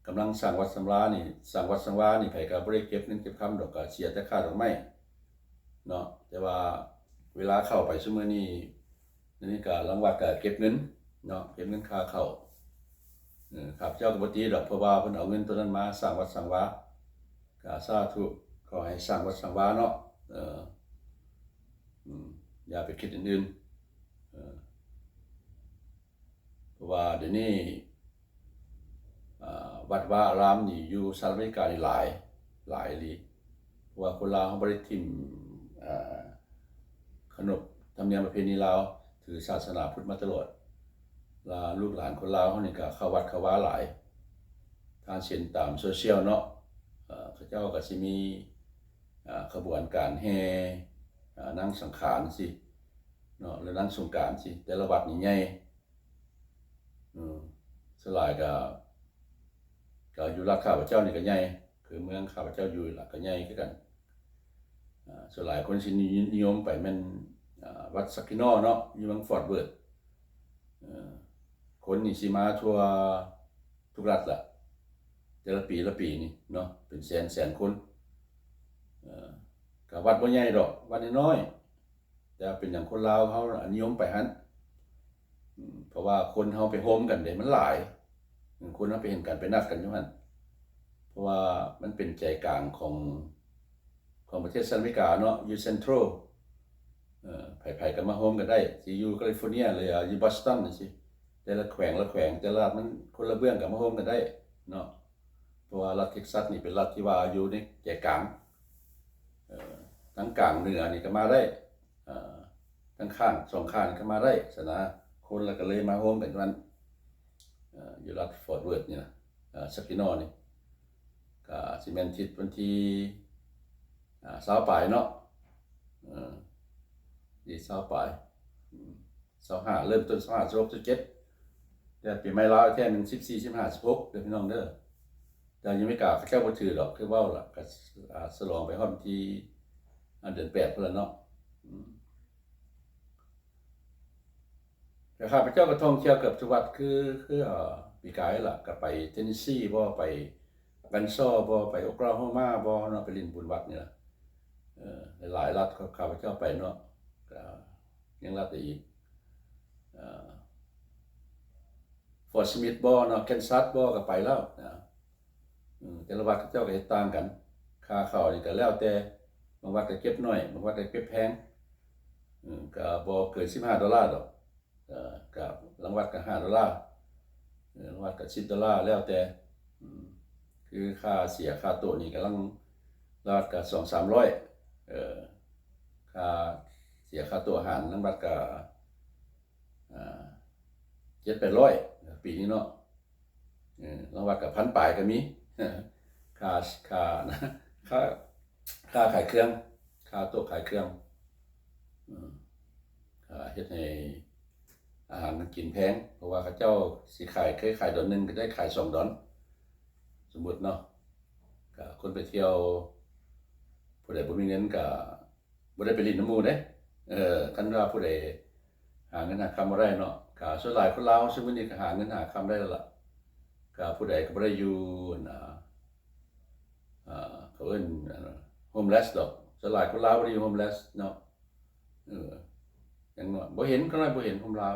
ກຳລັງສ້າງວັດສ້າງວານີ້ ສ້າງວັດສ້າງວານີ້ ໃຜກະບໍ່ໄດ້ເກັບເງິນເກັບຄຳດອກ ກະເສຍແຕ່ຄ່າດອກໄມ້ເນາະ. ແຕ່ວ່າເວລາເຂົ້າໄປຊຸມື້ນີ້ ດຽວນີ້ກະລາງວັດກະເກັບເງິນເນາະ ເກັບເງິນຄ່າເຂົ້າ. ເອີ ຂ້າພະເຈົ້າກະບໍ່ຕິດອກ ເພາະວ່າເພິ່ນເອົາເງິນໂຕນັ້ນມາສ້າງວັດສ້າງວາ ກະສາທຸ ຂໍໃຫ້ສ້າງວັດສ້າງວາເນາະ. ເອີ ອືມ ຢ່າໄປຄິດອັນອື່ນ ເອີ ເພາະວ່າດຽວນີ້ ອາ ວັດວາອາຣາມນີ້ຢູ່ສະຫະລັດອາເມລິການີ້ຫຼາຍ ຫຼາຍອີ່ຫຼີ ເພາະວ່າຄົນລາວເຮົາບໍ່ໄດ້ຖິ້ມ ອາ ຂະໜົບທຳນຽມປະເພນີລາວ ຖືສາສະໜາພຸດມາຕະຫຼອດ ລະລູກຫຼານຄົນລາວເຮົານີ້ກະເຂົ້າວັດເຂົ້າວາຫຼາຍ. ທ່ານເຫັນຕາມໂຊຊຽວເນາະ ເຂົາເຈົ້າກະຊິມີ ອາ ຂະບວນການແຫ່ ອາ ນາງສັງຂານຊີ້ເນາະ ຫຼືນາງສົງການຊີ້ ແຕ່ລະວັດນີ້ໃຫຍ່ ເອີ ສ່ວນຫຼາຍກະ ກະຢູ່ລັດຂ້າພະເຈົ້ານີ້ກະໃຫຍ່ ຄືເມືອງຂ້າພະເຈົ້າຢູ່ລະກະໃຫຍ່ຄືກັນ. ອາ ສ່ວນຫຼາຍຄົນຊິນິ ນິຍົມໄປແມ່ນ ອາ ວັດຊັກກິນໍເນາະ ຢູ່ເມືອງຟອດເວີດ ເອີ ຄົນນີ້ຊິມາທົ່ວທຸກລັດລະ ແຕ່ລະປີລະປີນີ້ເນາະ ເປັນແສນແສນຄົນ. ເອີ ກະວັດບໍ່ໃຫຍ່ດອກ ວັດນ້ອຍໆ ແຕ່ເປັນຫຍັງຄົນລາວເຮົານິຍົມໄປຫັ້ນ ເພາະວ່າຄົນເຮົາໄປໂຮມກັນເດ້ ມັນຫຼາຍ ຄົນເຮົາໄປເຫັນກັນ ໄປນັດກັນຢູ່ຫັ້ນ ເພາະວ່າມັນເປັນໃຈກາງຂອງ ຂອງປະເທດສະຫະລັດອາເມລິກາເນາະ ຢູ່ເຊັນທຣັລ ເອີ ໃຜໆກະມາໂຮມກັນໄດ້ ຊິຢູ່ຄາລິຟໍເນຍ ຫຼືຢູ່ບອສຕັນຈັ່ງຊີ້ ແຕ່ລະແຂວງລະແຂວງ ແຕ່ລະລັດມັນຄົນລະເບື້ອງກະມາໂຮມກັນໄດ້ເນາະ. ເພາະວ່າລັດເທັກຊັສນີ້ເປັນລັດທີ່ວ່າຢູ່ໃນໃຈກາງ ເອີ ທັງກາງເໜືອນີ້ກະມາໄດ້ ເອີ ທັງຂ້າງສອງຂ້າງນີ້ກະມາໄດ້ຊັ້ນນະ ຄົນລະກະເລີຍມາໂຮມກັນຢູ່ຫັ້ນ ເອີ ຢູ່ລັດຟອດເວີດນີ້ນະ ເອີ ຊັກກິນໍນີ້ ກະຊິແມ່ນທິດວັນທີ ອາ ຊາວປາຍເນາະ ເອີ ທີ່ຊາວປາຍ ອືມ ຊາວຫ້າ ເລີ່ມຕົ້ນຊາວຫ້າ ສິບຫົກ ສິບເຈັດ ແຕ່ປີໃໝ່ລາວແທ້ແມ່ນສິບສີ່ ສິບຫ້າ ສິບຫົກເດີພີ່ນ້ອງເດີ. ແຕ່ຢູ່ອາເມລິກາເຂົາເຈົ້າບໍ່ຖືດອກ ຄືເວົ້າລະ ກະ ອາ ສະຫຼອງໄປຮອດວັນທີ ອາ ເດືອນແປດພຸ້ນລະເນາະ ອືມ. ແຕ່ຂ້າພະເຈົ້າກໍທ່ອງທ່ຽວເກືອບທຸກວັດ ຄື ຄື ເອີ ປີກາຍລະ ກໍໄປເທນເນຊີບໍ ໄປອາກັນຊໍບໍ ໄປໂອກລາໂຮມາບໍເນາະ ໄປຫຼິ້ນບຸນວັດນີ້ລະ. ເອີ ຫຼາຍໆລັດຂ້າພະເຈົ້າໄປເນາະ ກໍຍັງລັດໄດ້ອີກ ເອີ ຟອດສມິດບໍເນາະ ແຄນຊັດບໍ ກໍໄປແລ້ວນະ. ເອີ ແຕ່ລະວັດເຂົາເຈົ້າກໍເຮັດຕ່າງກັນ. ຄ່າເຂົ້ານີ້ກໍແລ້ວແຕ່ ບາງວັດກໍເກັບໜ້ອຍ ບາງວັດກໍເກັບແພງ ເອີ ກໍບໍ່ເກີນສິບຫ້າໂດລາດອກ ເອີ ກໍລາງວັດກໍຫ້າໂດລາ ເອີ ລາງວັດກໍສິບໂດລາ ແລ້ວແຕ່ ອືມ ຄືຄ່າເສຍຄ່າໂຕະນີ້ກຳລັງ ລາງວັດກໍສອງສາມຮ້ອຍ ເອີ ຄ່າເສຍຄ່າໂຕະອາຫານ ລາງວັດກໍ ອ່າ ເຈັດແປດຮ້ອຍ ປີນີ້ເນາະ. ເອີ ລາງວັດກໍພັນປາຍກໍມີ ຄ່າ ຄ່າ ຄ່າ ຄ່າຂາຍເຄື່ອງ ຄ່າໂຕະຂາຍເຄື່ອງ ເອີ ກໍເຮັດໃຫ້ອາຫານການກິນແພງ ເພາະວ່າເຂົາເຈົ້າຊິຂາຍ ເຄີຍຂາຍດອນໜຶ່ງກໍໄດ້ຂາຍສອງດອນ ສົມມຸດເນາະ. ກໍຄົນໄປທ່ຽວ ຜູ້ໃດບໍ່ມີເງິນກໍ ບໍ່ໄດ້ໄປຫຼິ້ນນຳໝູ່ເດ້. ເອີ ຄັນວ່າຜູ້ໃດຫາເງິນຫາຄຳບໍ່ໄດ້ເນາະ ກະສ່ວນຫຼາຍຄົນລາວຊຸມມື້ນີ້ກະຫາເງິນຫາຄຳໄດ້ແລ້ວລະ ກະຜູ້ໃດກໍບໍ່ໄດ້ຢູ່ ອັນນ່າ ເຂົາເອີ້ນ ໂຮມເລສດອກ. ສ່ວນຫຼາຍຄົນລາວບໍ່ໄດ້ຢູ່ໂຮມເລສເນາະ. ເອີ ຢ່າງໜ້ອຍບໍ່ເຫັນ ຂ້ານ້ອຍບໍ່ເຫັນຄົນລາວ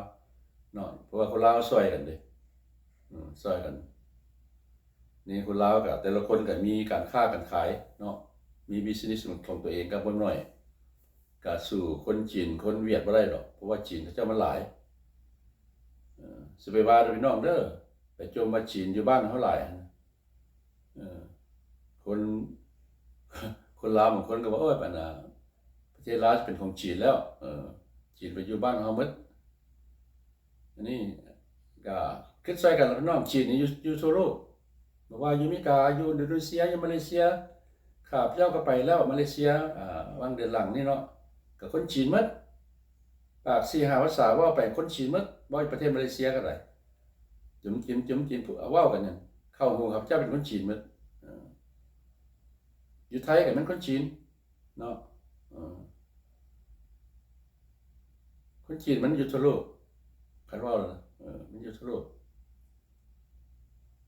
ເນາະ ເພາະວ່າຄົນລາວຊ່ອຍກັນເດ້ ເອີ ຊ່ອຍກັນ. ນີ້ຄົນລາວກະແຕ່ລະຄົນກະມີການຄ້າການຂາຍເນາະ ມີບິສເນສຂອງຕົວເອງກັບບໍ່ໜ້ອຍ ກະສູ້ຄົນຈີນຄົນຫວຽດບໍ່ໄດ້ດອກ ເພາະວ່າຈີນເຂົາເຈົ້າມັນຫຼາຍ. ເອີ ຊິໄປວ່າເດີພີ່ນ້ອງເດີ ໄປຈົ່ມວ່າຈີນຢູ່ບ້ານເຮົາຫຼາຍ ເອີ ຄົນ ຄົນລາວບາງຄົນກໍວ່າ ໂອ້ຍ ອັນນ່າ ປະເທດລາວເປັນຂອງຈີນແລ້ວ ເອີ ຈີນໄປຢູ່ບ້ານເຮົາໝົດ. ອັນນີ້ກໍຄິດຊ່ອຍກັນລະພີ່ນ້ອງ ຈີນນີ້ຢູ່ ຢູ່ທົ່ວໂລກ ບໍ່ວ່າຢູ່ອາເມລິກາ ຢູ່ອິນໂດເນເຊຍ ຢູ່ມາເລເຊຍ ຂ້າພະເຈົ້າກໍໄປແລ້ວມາເລເຊຍ ອາ ຫວ່າງເດືອນຫຼັງນີ້ເນາະ ກໍຄົນຈີນໝົດ ປາກສີ່ຫ້າພາສາເວົ້າໄປຄົນຈີນໝົດ ເວົ້າຢູ່ປະເທດມາເລເຊຍກໍໄດ້ ຈຸມຈິມ ຈຸມຈິມ ເວົ້າກັນນັ້ນ ເຂົ້າຫູຂ້າພະເຈົ້າເປັນຄົນຈີນໝົດ ເອີ ຢູ່ໄທກໍແມ່ນຄົນຈີນ ເນາະ ເອີ ຄົນຈີນມັນຢູ່ທົ່ວໂລກ ຄັນເວົ້າແລ້ວ ເອີ ມັນຢູ່ທົ່ວໂລກ.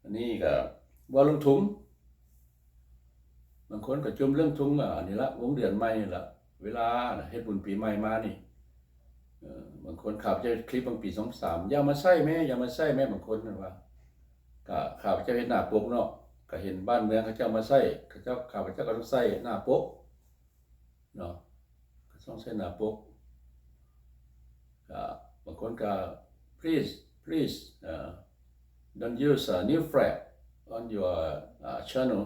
ອັນນີ້ກໍເວົ້າເລື່ອງທຸງ ບາງຄົນກໍຈົ່ມເລື່ອງທຸງ ອາ ນີ້ລະ ວົງເດືອນໃໝ່ນີ້ລະ ເວລາເຮັດບຸນປີໃໝ່ມານີ້ ເອີ ບາງຄົນ ຂ້າພະເຈົ້າເຮັດຄລິບບາງປີສອງສາມ ຢ່າມາໃຊ້ແມ້ ຢ່າມາໃຊ້ແມ້ ບາງຄົນນັ້ນວ່າ ກໍຂ້າພະເຈົ້າເຮັດໜ້າປົກເນາະ ກໍເຫັນບ້ານເມືອງເຂົາເຈົ້າມາໃຊ້ ເຂົາເຈົ້າ ຂ້າພະເຈົ້າກໍຕ້ອງໃຊ້ໜ້າປົກເນາະ ກໍຕ້ອງໃຊ້ໜ້າປົກ ກໍບາງຄົນກໍ please please ເອີ don't use a new flag on your channel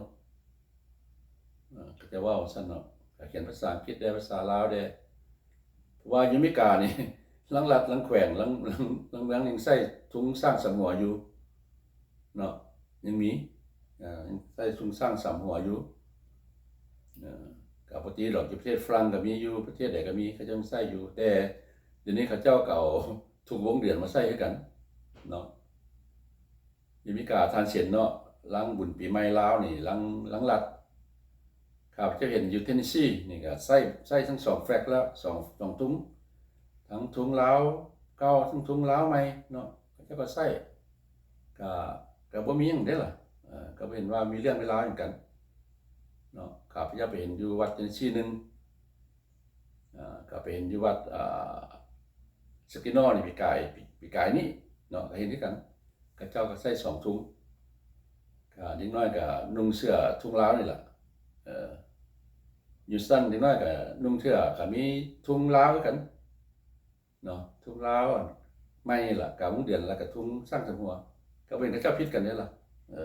ເອີ ເຂົາເຈົ້າເວົ້າຊັ້ນເນາະ ກໍຂຽນພາສາອັງກິດແດ່ ພາສາລາວແດ່ ເພາະວ່າຢູ່ອາເມລິການີ້ ລາງລັດ ລາງແຂວງ ລາງ ລາງ ລາງເມືອງຍັງໃຊ້ທຸງຊ້າງສາມຫົວຢູ່ເນາະ ຍັງມີ ເອີ ຍັງໃຊ້ທຸງຊ້າງສາມຫົວຢູ່ ເອີ ກໍບໍ່ຕິດອກ ຢູ່ປະເທດຝຣັ່ງກໍມີຢູ່ ປະເທດໃດກໍມີ ເຂົາເຈົ້າຍັງໃຊ້ຢູ່ ແຕ່ດຽວນີ້ເຂົາເຈົ້າກໍເອົາທຸງວົງເດືອນມາໃຊ້ຄືກັນເນາະ. ຢູ່ອາເມລິກາທ່ານເຫັນເນາະ ຫຼັງບຸນປີໃໝ່ລາວນີ້ ຫຼັງ ຫຼັງລັດ ຂ້າພະເຈົ້າເຫັນຢູ່ເທນເນຊີນີ້ກໍໃຊ້ ໃຊ້ທັງສອງແຟລັກແລ້ວ ສອງ ສອງທຸງ ທັງທຸງລາວເກົ່າ ທັງທຸງລາວໃໝ່ເນາະ ເຂົາເຈົ້າກໍໃຊ້ ກໍ ກໍບໍ່ມີຫຍັງເດ້ລະ ເອີ ກໍບໍ່ເຫັນວ່າມີເລື່ອງມີລາວຫຍັງກັນເນາະ. ຂ້າພະເຈົ້າໄປເຫັນຢູ່ວັດເທນເນຊີໜຶ່ງ ເອີ ກໍໄປເຫັນຢູ່ວັດ ເອີ ສະກິນນໍນີ້ ປີກາຍ ປີ ປີກາຍນີ້ເນາະ ກໍເຫັນຄືກັນ ເຂົາເຈົ້າກໍໃຊ້ສອງທຸງ ກໍເດັກນ້ອຍກໍນຸ່ງເສື້ອທຸງລາວນີ້ລະ ເອີ ຢູສຕັນເດັກນ້ອຍກໍນຸ່ງເສື້ອ ກໍມີທຸງລາວຄືກັນເນາະ ທຸງລາວອັນໃໝ່ນີ້ລະ ກາວົງເດືອນ ແລ້ວກໍທຸງຊ້າງສາມຫົວ ກໍບໍ່ເຫັນເຂົາເຈົ້າຜິດກັນເດ້ລະ ເອີ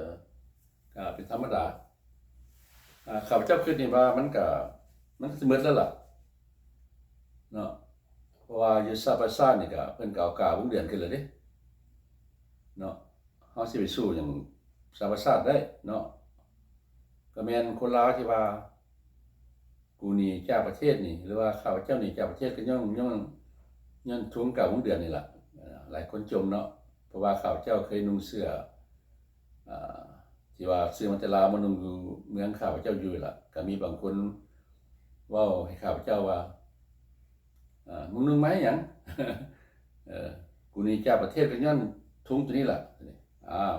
ກໍເປັນທຳມະດາ. ອາ ຂ້າພະເຈົ້າຄິດນີ້ວ່າມັນກະ ມັນກະຊິໝົດແລ້ວລະເນາະ ເພາະວ່າຢູ່ສະຫະປະຊາຊາດນີ້ກະ ເພິ່ນກະເອົາກາວົງເດືອນຂຶ້ນແລ້ວເດ້ເນາະ ເຮົາຊິໄປສູ້ຫຍັງສະຫະປະຊາຊາດໄດ້ເນາະ. ກະແມ່ນຄົນລາວທີ່ວ່າ ກູ້ໜີຈາກປະເທດນີ້ ຫຼືວ່າຂ້າພະເຈົ້າໜີຈາກປະເທດ ກະຍ້ອນ ຍ້ອນ ຍ້ອນທຸງກາວົງເດືອນນີ້ລະ ຫຼາຍຄົນຈົ່ມເນາະ ເພາະວ່າຂ້າພະເຈົ້າເຄີຍນຸ່ງເສື້ອ ອ່າ ທີ່ວ່າຊື້ມາແຕ່ລາວມານຸ່ງຢູ່ເມືອງຂ້າພະເຈົ້າຢູ່ລະ ກະມີບາງຄົນເວົ້າໃຫ້ຂ້າພະເຈົ້າວ່າ ອ່າ ມຶງນຸ່ງມາເຮັດຫຍັງ ເອີ ກູໜີຈາກປະເທດກໍຍ້ອນທຸງໂຕນີ້ລະ. ອ້າວ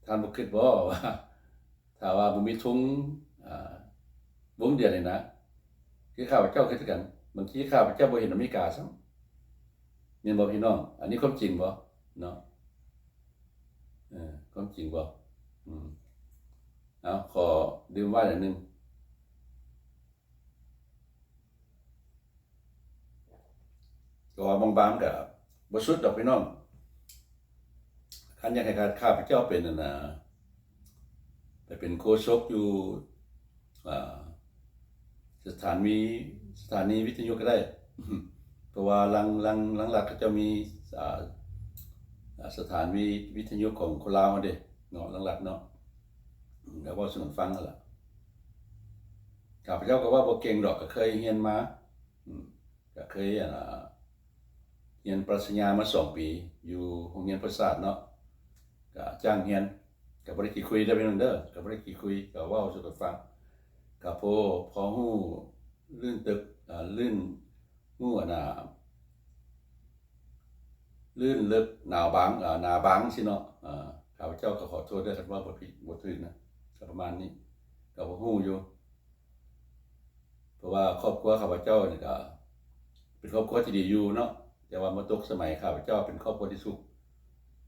ທ່ານບໍ່ຄິດບໍ່ວ່າ ຖ້າວ່າບໍ່ມີທຸງ ອາ ວົງດຽວນີ້ນະ ຄືຂ້າພະເຈົ້າຄິດຄືກັນ ບາງທີຂ້າພະເຈົ້າບໍ່ເຫັນອາເມລິກາຊ້ຳ ແມ່ນບໍ່ພີ່ນ້ອງ? ອັນນີ້ຄວາມຈິງບໍ່ເນາະ? ເອີ ຄວາມຈິງບໍ່? ອືມ ເອົາ ຂໍດື່ມໄວນໜ້ອຍໜຶ່ງ. ກໍວ່າບາງໆ ມັນກໍບໍ່ສຸດດອກພີ່ນ້ອງ. ຄັນຢາກໃຫ້ຂ້າພະເຈົ້າເປັນ ອັນນ່າ ໄປເປັນໂຄສົກຢູ່ ອ່າ ສະຖານມີ ສະຖານນີວິທະຍຸກໍໄດ້ ເພາະວ່າຫຼັງ ຫຼັງ ຫຼັງລັດເຂົາເຈົ້າມີ ອ່າ ສະຖານວີ ວິທະຍຸຂອງຄົນລາວເຮົາເດ້ເນາະ ຫຼັງລັດເນາະ ອືມ ກໍເວົ້າສູ່ກັນຟັງຫັ້ນລະ. ຂ້າພະເຈົ້າກໍເວົ້າບໍ່ເກັ່ງດອກ ກໍເຄີຍຮຽນມາ ອືມ ກໍເຄີຍ ອັນນ່າ ຮຽນປະລິນຍາມາສອງປີ ຢູ່ໂຮງຮຽນພາສາດເນາະ ກໍຈ້າງຮຽນ ກໍບໍ່ໄດ້ຂີ້ຄຸຍເດີພີ່ນ້ອງເດີ ກໍບໍ່ໄດ້ຂີ້ຄຸຍ ກໍເວົ້າສູ່ກັນຟັງ ກໍພໍ ພໍຮູ້ ລື່ນຕຶກ ອ່າ ລື່ນຮູ້ ອັນນ່າ ລື່ນເລິກໜາວບາງ ອ່າ ໜາບາງຊີ້ເນາະ. ອ່າ ຂ້າພະເຈົ້າກໍຂໍໂທດເດີ ຄັນເວົ້າບໍ່ຜິດບໍ່ຖືກນະ ກໍປະມານນີ້ ກໍພໍຮູ້ຢູ່ ເພາະວ່າຄອບຄົວຂ້າພະເຈົ້ານີ້ກໍເປັນຄອບຄົວທີ່ດີຢູ່ເນາະ ແຕ່ວ່າມາຕົກສະໄໝຂ້າພະເຈົ້າເປັນຄອບຄົວທີ່ທຸກ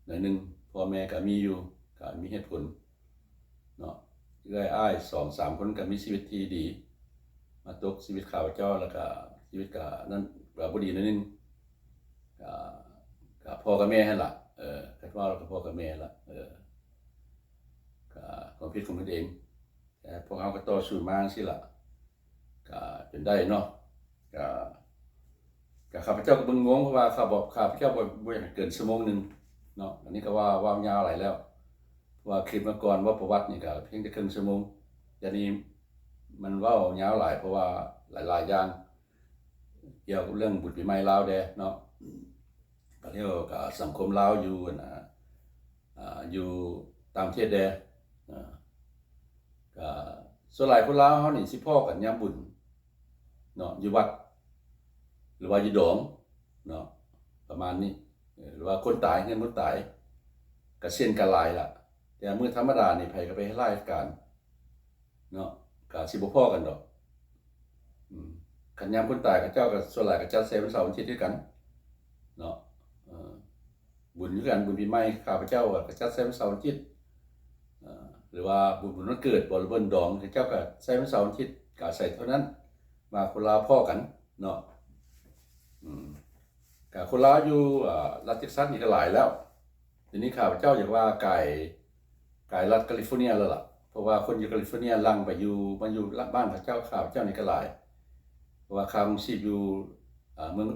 ໜ້ອຍໜຶ່ງ ພໍ່ແມ່ກໍມີຢູ່ ກໍມີເຫດຜົນເນາະ ເອື້ອຍອ້າຍສອງສາມຄົນກໍມີຊີວິດທີ່ດີ ມາຕົກຊີວິດຂ້າພະເຈົ້າ ແລ້ວກໍຊີວິດກໍນັ້ນ ກໍບໍ່ດີໜ້ອຍໜຶ່ງ ກໍ ກໍພໍ່ກັບແມ່ຫັ້ນລະ ເອີ ຄັນເວົ້າແລ້ວກໍພໍ່ກັບແມ່ລະ ເອີ ກໍຄວາມຜິດຂອງເພິ່ນເອງ. ແຕ່ພວກເຮົາກໍຕໍ່ສູ້ມາຈັ່ງຊີ້ລະ ກໍຈົນໄດ້ເນາະ ກໍ ກໍຂ້າພະເຈົ້າກໍເບິ່ງງົງ ເພາະວ່າຂ້າ ຂ້າພະເຈົ້າບໍ່ ບໍ່ຢາກໃຫ້ເກີນຊົ່ວໂມງໜຶ່ງເນາະ ອັນນີ້ກໍວ່າເວົ້າຍາວຫຼາຍແລ້ວ ເພາະວ່າຄລິບເມື່ອກ່ອນເວົ້າປະຫວັດນີ້ກໍພຽງແຕ່ເຄິ່ງຊົ່ວໂມງ ດຽວນີ້ມັນເວົ້າຍາວຫຼາຍ ເພາະວ່າຫຼາຍໆຢ່າງ ກ່ຽວກັບເລື່ອງບຸນປີໃໝ່ລາວແດ່ເນາະ ກໍລຽກວ່າສັງຄົມລາວຢູ່ ອັນນ່າ ອ່າ ຢູ່ຕ່າງປະເທດແດ່ ອ່າ ກໍສ່ວນຫຼາຍຄົນລາວເຮົານີ້ຊິພໍ້ກັນຍາມບຸນເນາະ ຢູ່ວັດ ຫຼືວ່າຢູ່ດອງເນາະ ປະມານນີ້ ເອີ ຫຼືວ່າຄົນຕາຍ ເຮືອນຄົນຕາຍ ກະເຊັນກັນຫຼາຍລະ ແຕ່ມື້ທຳມະດານີ້ໃຜກໍໄປເຮັດລາຊະການ ເນາະ ກະຊິບໍ່ພໍ້ກັນດອກ ອືມ ຄັນຍາມຄົນຕາຍ ເຂົາເຈົ້າກໍສ່ວນຫຼາຍກໍຈັດໃສ່ວັນເສົາວັນອາທິດຄືກັນເນາະ ເອີ ບຸນຄືກັນ ບຸນປີໃໝ່ຂ້າພະເຈົ້າກໍຈັດໃສ່ວັນເສົາວັນອາທິດ ເອີ ຫຼືວ່າບຸນ ບຸນວັນເກີດບໍ ຫຼືບຸນດອງ ເຂົາເຈົ້າກໍໃສ່ວັນເສົາວັນອາທິດ ກະອາໄສເທົ່ານັ້ນວ່າຄົນລາວພໍ້ກັນເນາະ ອືມ ກະຄົນລາວຢູ່ ເອີ ລັດເທັກຊັສນີ້ກໍຫຼາຍແລ້ວ ດຽວນີ້ຂ້າພະເຈົ້າຢາກວ່າກາຍ ກາຍລັດກາລິຟໍເນຍແລ້ວລະ ເພາະວ່າຄົນຢູ່ກາລິຟໍເນຍຫຼັ່ງໄປຢູ່ ມາຢູ່ລັດບ້ານເຂົາເຈົ້າ ຂ້າພະເຈົ້ານີ້ກໍຫຼາຍ ເພາະວ່າຄ່າຄອງຊີບຢູ່ ອ່າ ເມືອງ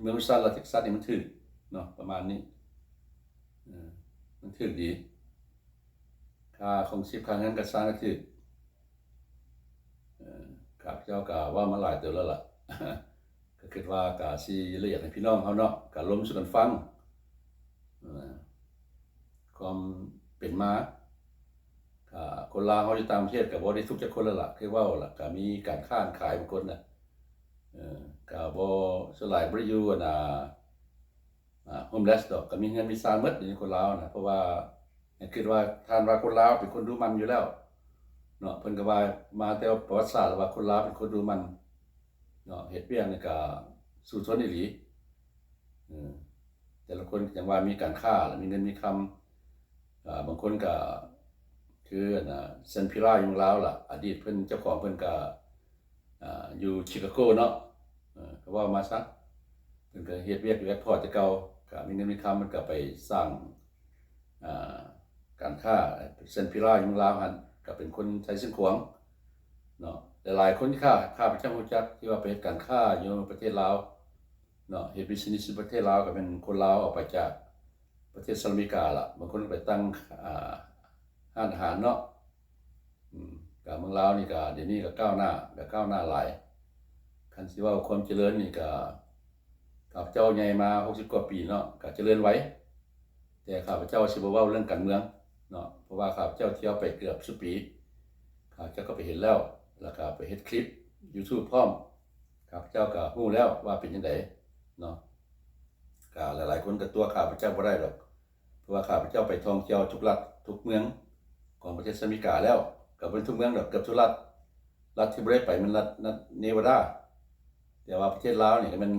ເມືອງວິວສັນ ລັດເທັກຊັສນີ້ມັນຖືກເນາະ ປະມານນີ້ ເອີ ມັນຖືກດີ ຄ່າຄອງຊີບ ຄ່າເຮືອນ ຄ່າຊານກໍຖືກ ເອີ ຂ້າພະເຈົ້າກໍເວົ້າມາຫຼາຍເຕີບແລ້ວລະ ກໍຄິດວ່າກໍຊິລະອຽດໃຫ້ພີ່ນ້ອງເຮົາເນາະ ກໍລົມສູ່ກັນຟັງ ເອີ ຄວາມເປັນມາ ກໍຄົນລາວເຮົາຢູ່ຕ່າງປະເທດກໍບໍ່ໄດ້ທຸກຈັກຄົນແລ້ວລະ ຄືເວົ້າລະ ກໍມີການຄ້າການຂາຍບາງຄົນນະ ເອີ ກໍບໍ່ ສ່ວນຫຼາຍບໍ່ໄດ້ຢູ່ ອັນນ່າ ອ່າ ໂຮມເລສດອກ ກໍມີເຮືອນມີຊານໝົດ ດຽວນີ້ຄົນລາວນະ ເພາະວ່າໃຫ້ຄິດວ່າ ທ່ານວ່າຄົນລາວເປັນຄົນດຸໝັ່ນຢູ່ແລ້ວເນາະ ເພິ່ນກໍວ່າມາແຕ່ປະຫວັດສາດແລ້ວວ່າຄົນລາວເປັນຄົນດຸໝັ່ນເນາະ ເຮັດວຽກນີ້ກໍສູ້ທົນອີ່ຫຼີ ເອີ ແຕ່ລະຄົນກໍຈັ່ງວ່າມີການຄ້າ ແລະ ມີເງິນມີຄຳ ອ່າ ບາງຄົນກໍຄື ອັນນ່າ ເຊັນພິລາຢູ່ເມືອງລາວລະ ອະດີດເພິ່ນ ເຈົ້າຂອງເພິ່ນກໍ ອ່າ ຢູ່ຊິກາໂກເນາະ ເອີ ກໍເວົ້າມາຊະ ເພິ່ນກໍເຮັດວຽກຢູ່ແອັກພອດແຕ່ເກົ່າ ກໍມີເງິນມີຄຳ ເພິ່ນກໍໄປສ້າງ ອ່າ ການຄ້າ ເຊັນພິລາຢູ່ເມືອງລາວຫັ້ນ ກໍເປັນຄົນໄຊຊຽງຂວາງເນາະ ຫຼາຍໆຄົນທີ່ຂ້າ ຂ້າພະເຈົ້າຮູ້ຈັກ ທີ່ວ່າໄປເຮັດການຄ້າຢູ່ປະເທດລາວເນາະ ເຮັດບິດສະເນັດຢູ່ປະເທດລາວ ກໍແມ່ນຄົນລາວອອກໄປຈາກປະເທດສະຫະລັດອາເມລິກາລະ ບາງຄົນກໍໄປຕັ້ງ ອ່າ ຮ້ານອາຫານເນາະ ອືມ ກະເມືອງລາວນີ້ກະ ດຽວນີ້ກະກ້າວໜ້າ ກະກ້າວໜ້າຫຼາຍ ຄັນຊິເວົ້າຄວາມຈະເລີນນີ້ກະ ຂ້າພະເຈົ້າໃຫຍ່ມາຫົກສິບກວ່າປີເນາະ ກະຈະເລີນໄວ ແຕ່ຂ້າພະເຈົ້າຊິບໍ່ເວົ້າເລື່ອງການເມືອງເນາະ ເພາະວ່າຂ້າພະເຈົ້າທ່ຽວໄປເກືອບຊຸປີ ຂ້າພະເຈົ້າກໍໄປເຫັນແລ້ວ ແລ້ວກະໄປເຮັດຄລິບຢູທູບພ້ອມ ຂ້າພະເຈົ້າກະຮູ້ແລ້ວວ່າເປັນຈັ່ງໃດເນາະ ກະຫຼາຍໆຄົນກະຕົວະຂ້າພະເຈົ້າບໍ່ໄດ້ດອກ ເພາະວ່າຂ້າພະເຈົ້າໄປທ່ອງທ່ຽວທຸກລັດທຸກເມືອງຂອງປະເທດສະຫະລັດອາເມລິກາແລ້ວ ກະບໍ່ແມ່ນທຸກເມືອງດອກ ເກືອບທຸກລັດ. ລັດທີ່ບໍ່ໄດ້ໄປແມ່ນລັດ ລັດເນວາດາ ແຕ່ວ່າປະເທດລາວນີ້ກະແມ່ນ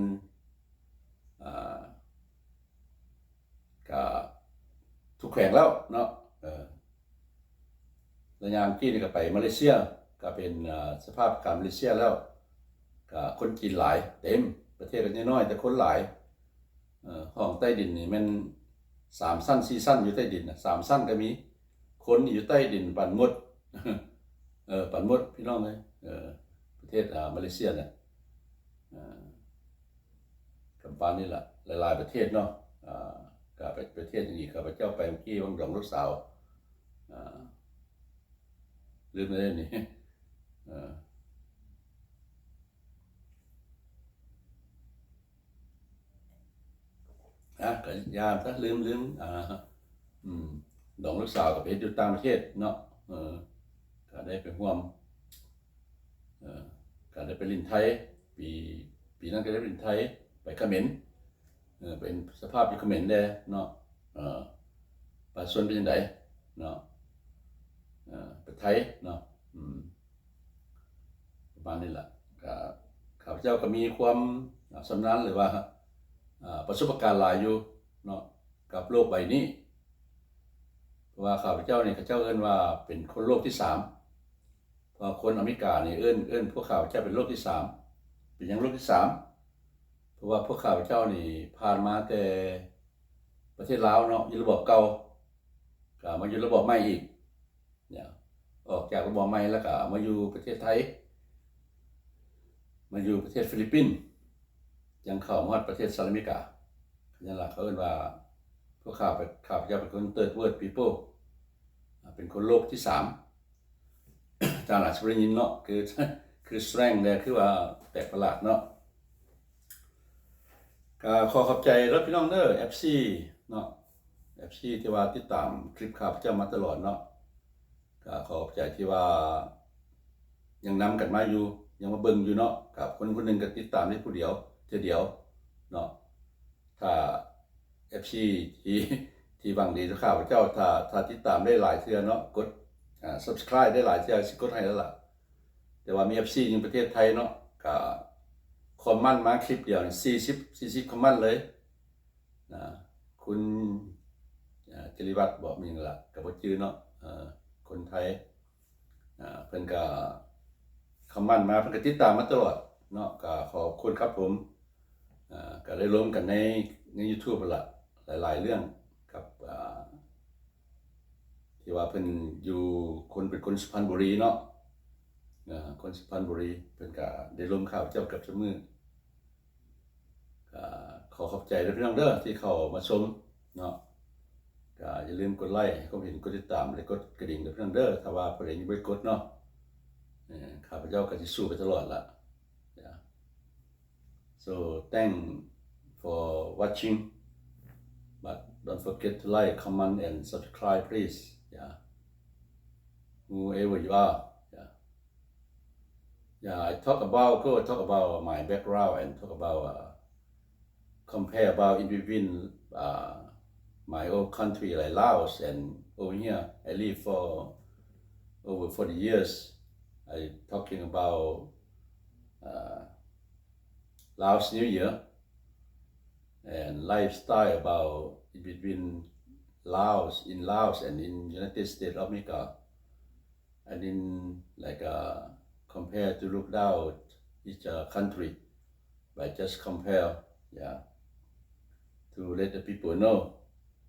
ອ່າ ກະທຸກແຂວງແລ້ວເນາະ ເອີ ໄລຍະເມື່ອກີ້ນີ້ກະໄປມາເລເຊຍ ກະເປັນ ເອີ ສະພາບການມາເລເຊຍແລ້ວ ກະຄົນຈີນຫຼາຍເຕັມ ປະເທດກະນ້ອຍໆ ແຕ່ຄົນຫຼາຍ ເອີ ຫ້ອງໃຕ້ດິນນີ້ແມ່ນສາມຊັ້ນສີ່ຊັ້ນ ຢູ່ໃຕ້ດິນນະ ສາມຊັ້ນກະມີ ຄົນຢູ່ໃຕ້ດິນປານມົດ ເອີ ປານມົດພີ່ນ້ອງເອີຍ ເອີ ປະເທດ ເອີ ມາເລເຊຍນະ ເອີ ກຳປານນີ້ລະ ຫຼາຍໆປະເທດເນາະ ເອີ ກະໄປປະເທດຫຍັງອີກ ຂ້າພະເຈົ້າໄປເມື່ອກີ້ວັງດອງລູກສາວ ເອີ ລືມແລ້ວນີ້ ເອີ ອ່າ ກະຢ່າຊະ ລືມ ລືມ ອ່າ ອືມ ດອງລູກສາວກະໄປເຮັດຢູ່ຕ່າງປະເທດເນາະ ເອີ ກະໄດ້ໄປຮ່ວມ ເອີ ກະໄດ້ໄປຫຼິ້ນໄທ ປີ ປີນັ້ນກະໄດ້ໄປຫຼິ້ນໄທ ໄປຂະເໝນ ເອີ ເປັນສະພາບຢູ່ຂະເໝນແດ່ເນາະ ເອີ ປະຊາຊົນເປັນຈັ່ງໃດເນາະ ເອີ ໄປໄທເນາະ ອືມ ປະມານນີ້ລະ ກະ ຂ້າພະເຈົ້າກະມີຄວາມ ອາ ຊຳນານ ຫຼືວ່າ ອາ ປະສົບປະການຫຼາຍຢູ່ເນາະ ກັບໂລກໃບນີ້ ເພາະວ່າຂ້າພະເຈົ້ານີ້ ເຂົາເຈົ້າເອີ້ນວ່າເປັນຄົນໂລກທີສາມ ເພາະວ່າຄົນອາເມລິການີ້ເອີ້ນ ເອີ້ນພວກຂ້າພະເຈົ້າເປັນໂລກທີສາມ. ເປັນຫຍັງໂລກທີສາມ? ເພາະວ່າພວກຂ້າພະເຈົ້ານີ້ຜ່ານມາແຕ່ປະເທດລາວເນາະ ຢູ່ລະບອບເກົ່າ ກະມາຢູ່ລະບອບໃໝ່ອີກ ອອກຈາກລະບອບໃໝ່ແລ້ວກະມາຢູ່ປະເທດໄທ ມາຢູ່ປະເທດຟີລິບປິນ ຈັ່ງເຂົ້າມາຮອດປະເທດສະຫະລັດອາເມລິກາ ນັ້ນລະ ເຂົາເອີ້ນວ່າ ພວກຂ້າ ຂ້າພະເຈົ້າເປັນຄົນ third world people ເປັນຄົນໂລກທີສາມ ທ່ານອາດຈະບໍ່ໄດ້ຍິນເນາະ ຄື ຄື slang ແດ່ ຄືວ່າແປກປະຫຼາດເນາະ. ກະຂໍຂອບໃຈເດີພີ່ນ້ອງເດີ ເອັຟຊີເນາະ ເອັຟຊີທີ່ວ່າຕິດຕາມຄລິບຂ້າພະເຈົ້າມາຕະຫຼອດເນາະ ກະຂໍຂອບໃຈທີ່ວ່າຍັງນຳກັນມາຢູ່ ຍັງມາເບິ່ງຢູ່ເນາະ ກະຄົນຜູ້ໜຶ່ງກະຕິດຕາມໄດ້ຜູ້ດຽວ ເທື່ອດຽວເນາະ. ຖ້າເອັຟຊີທີ່ ທີ່ຫວັງດີຕໍ່ຂ້າພະເຈົ້າ ຖ້າ ຖ້າຕິດຕາມໄດ້ຫຼາຍເທື່ອເນາະ ກົດ ອ່າ subscribe ໄດ້ຫຼາຍເທື່ອ ຊິກົດໃຫ້ແລ້ວລະ ແຕ່ວ່າມີເອັຟຊີຢູ່ປະເທດໄທເນາະ ກະຄອມມັນມາຄລິບດຽວນີ້ ສີ່ສິບ ສີ່ສິບຄອມມັນເລີຍນະ ຄຸນ ເອີ ຈະລິວັດ ບໍ ມີຫຍັງລະ ກະບໍ່ຈື່ເນາະ ເອີ ຄົນໄທ ອ່າ ເພິ່ນກະຄອມມັນມາ ເພິ່ນກະຕິດຕາມມາຕະຫຼອດເນາະ ກະຂອບຄຸນຄັບຜົມ ອ່າ ກະໄດ້ລົມກັນໃນ ໃນ YouTube ຫັ້ນລະ ຫຼາຍໆເລື່ອງກັບ ອ່າ ທີ່ວ່າເພິ່ນຢູ່ ຄົນ ເປັນຄົນສຸພັນບູລີເນາະ ເອີ ຄົນສຸພັນບູລີ ເພິ່ນກະໄດ້ລົມຂ້າພະເຈົ້າເກືອບທຸກມື້. ກະຂໍຂອບໃຈເດີພີ່ນ້ອງເດີທີ່ເຂົ້າມາຊົມເນາະ ກະຢ່າລືມກົດໄລ້ ໃຫ້ຄວາມເຫັນ ກົດຕິດຕາມ ແລະ ກົດກະດິ່ງເດີພີ່ນ້ອງເດີ ຖ້າວ່າຜູ້ໃດຍັງບໍ່ໄດ້ກົດເນາະ ເອີ ຂ້າພະເຈົ້າກະຊິສູ້ໄປຕະຫຼອດລະ yeah. So thank for watching, but don't forget to like, comment and subscribe please, yeah, whoever you are, yeah. Yeah, I talk about, go talk about my background and talk about, uh, compare about in between, uh, my old country like Laos and over here. I live for over forty years. I talking about, uh, Laos New Year and lifestyle about in between Laos, in Laos and in United States of America. I didn't like, uh, compare to look down each, uh, country, but just compare, yeah, to let the people know,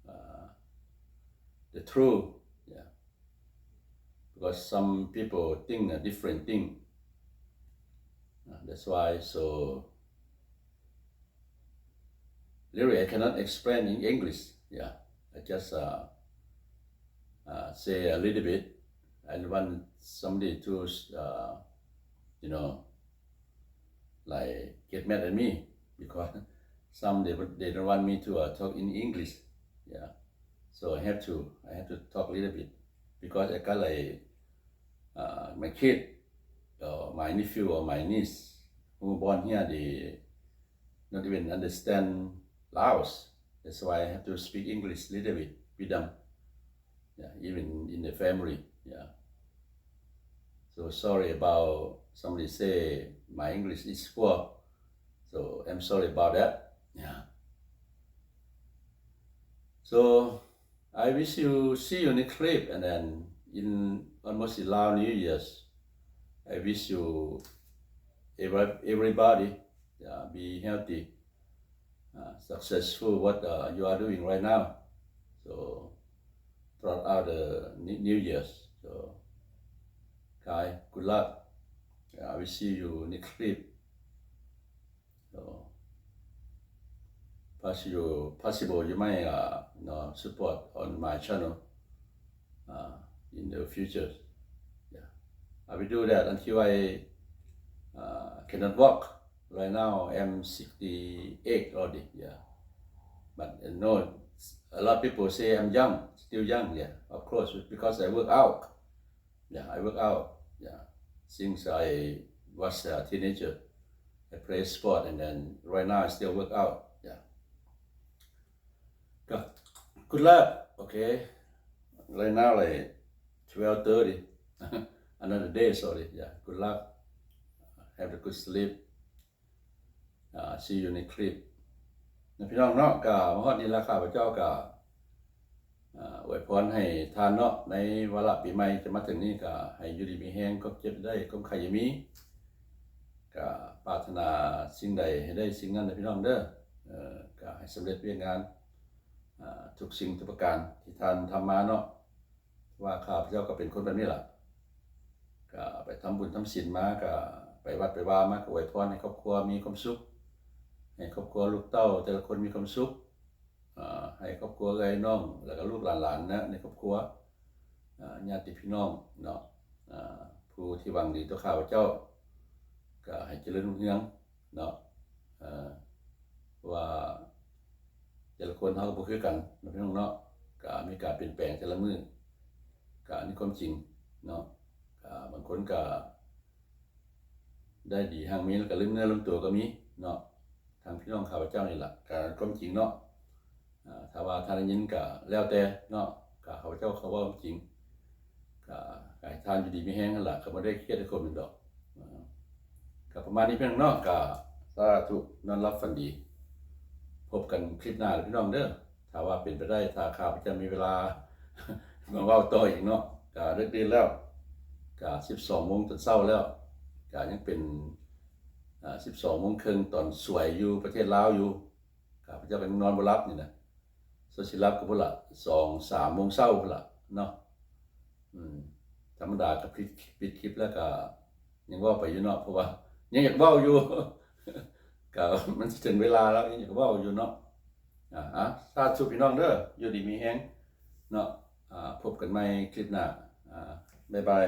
uh, the truth, yeah, because some people think a different thing, uh, that's why. So really, I cannot explain in English. Yeah, I just, uh, uh, say a little bit. I don't want somebody to, uh, you know, like, get mad at me because some they, they don't want me to, uh, talk in English. Yeah, so I have to, I have to talk a little bit because I got, like, uh, my kid or my nephew or my niece who born here, they not even understand Laos. That's why I have to speak English little bit with them. Yeah, even in the family. Yeah. So sorry about somebody say my English is poor. So I'm sorry about that. Yeah. So I wish you see you in the clip, and then in almost in Lao New Year's, I wish you every- everybody, yeah, be healthy, uh, successful what uh, you are doing right now. So throughout the New Year's. So guy, good luck. Yeah, I will see you in the clip. So possible possible you might uh, you know, support on my channel uh, in the future. Yeah, I will do that until I uh, cannot walk. Right now I'm sixty-eight already. Yeah, but uh, no, a lot of people say I'm young, still young. Yeah, of course, because I work out. Yeah, I work out. Yeah, since I was a teenager, I play sport, and then right now I still work out. Yeah. Good luck. Okay. Right now like twelve thirty. Another day, sorry. Yeah. Good luck. Have a good sleep. Uh, see you in the clip. นะพี่น้องเนาะ ก็มาฮอดนี้แล้ว ข้าพเจ้าก็ อ่า อวยพรให้ท่านเนาะ ในวาระปีใหม่จะมาถึงนี้ ก็ให้อยู่ดีมีแฮง ความเจ็บได้ ความไข้อย่ามี ก็ปรารถนาสิ่งใดให้ได้สิ่งนั้นนะพี่น้องเด้อ เอ่อ ก็ให้สำเร็จเวียกงาน อ่า ทุกสิ่งทุกประการที่ท่านทำมาเนาะ ว่าข้าพเจ้าก็เป็นคนแบบนี้ล่ะ ก็ไปทำบุญทำศีลมา ก็ไปวัดไปวามา ก็อวยพรให้ครอบครัวมีความสุข ให้ครอบครัวลูกเต้าแต่ละคนมีความสุข อ่า ให้ครอบครัวเอื้อยน้อง แล้วก็ลูกหลานๆ นะ ในครอบครัว อ่า ญาติพี่น้องเนาะ อ่า ผู้ที่หวังดีต่อข้าพเจ้า ก็ให้เจริญรุ่งเรืองเนาะ อ่า เพราะว่าแต่ละคนเฮาก็บ่คือกันนะพี่น้องเนาะ ก็มีการเปลี่ยนแปลงแต่ละมื้อ ก็อันนี้ความจริงเนาะ ก็บางคนก็ ได้ดีหั้งมี แล้วก็ลืมเนื้อลืมตัวก็มีเนาะ ทางพี่น้องข้าพเจ้านี่ล่ะ ก็ความจริงเนาะ อ่า ถ้าว่าท่านได้ยินก็แล้วแต่เนาะ ก็ข้าพเจ้าเขาเว้าความจริง ก็ให้ท่านอยู่ดีมีแฮงหั่นล่ะ ก็บ่ได้เครียดให้คนอื่นดอก อ่า ก็ประมาณนี้พี่น้องเนาะ ก็สาธุ นอนหลับฝันดี พบกันคลิปหน้าเด้อพี่น้องเด้อ ถ้าว่าเป็นไปได้ ถ้าข้าพเจ้ามีเวลา มาเว้าต่ออีกเนาะ ก็ดึกดื่นแล้ว ก็สิบสองโมงตอนเช้าแล้ว ก็ยังเป็น อ่า สิบสองโมงครึ่งตอนสวยอยู่ประเทศลาวอยู่ ข้าพเจ้าก็ยังนอนบ่หลับนี่นะ ส่วนสิหลับก็พุ้นละ สองสามโมงเช้าพุ้นละเนาะ อืม ธรรมดาก็ปิด ปิดคลิปแล้วก็ยังเว้าไปอยู่เนาะ เพราะว่ายังอยากเว้าอยู่ ก็มันสิถึงเวลาแล้ว ยังอยากเว้าอยู่เนาะ อ่า อ่ะ สาธุพี่น้องเด้อ อยู่ดีมีแฮงเนาะ อ่า พบกันใหม่คลิปหน้า อ่า บ๊ายบาย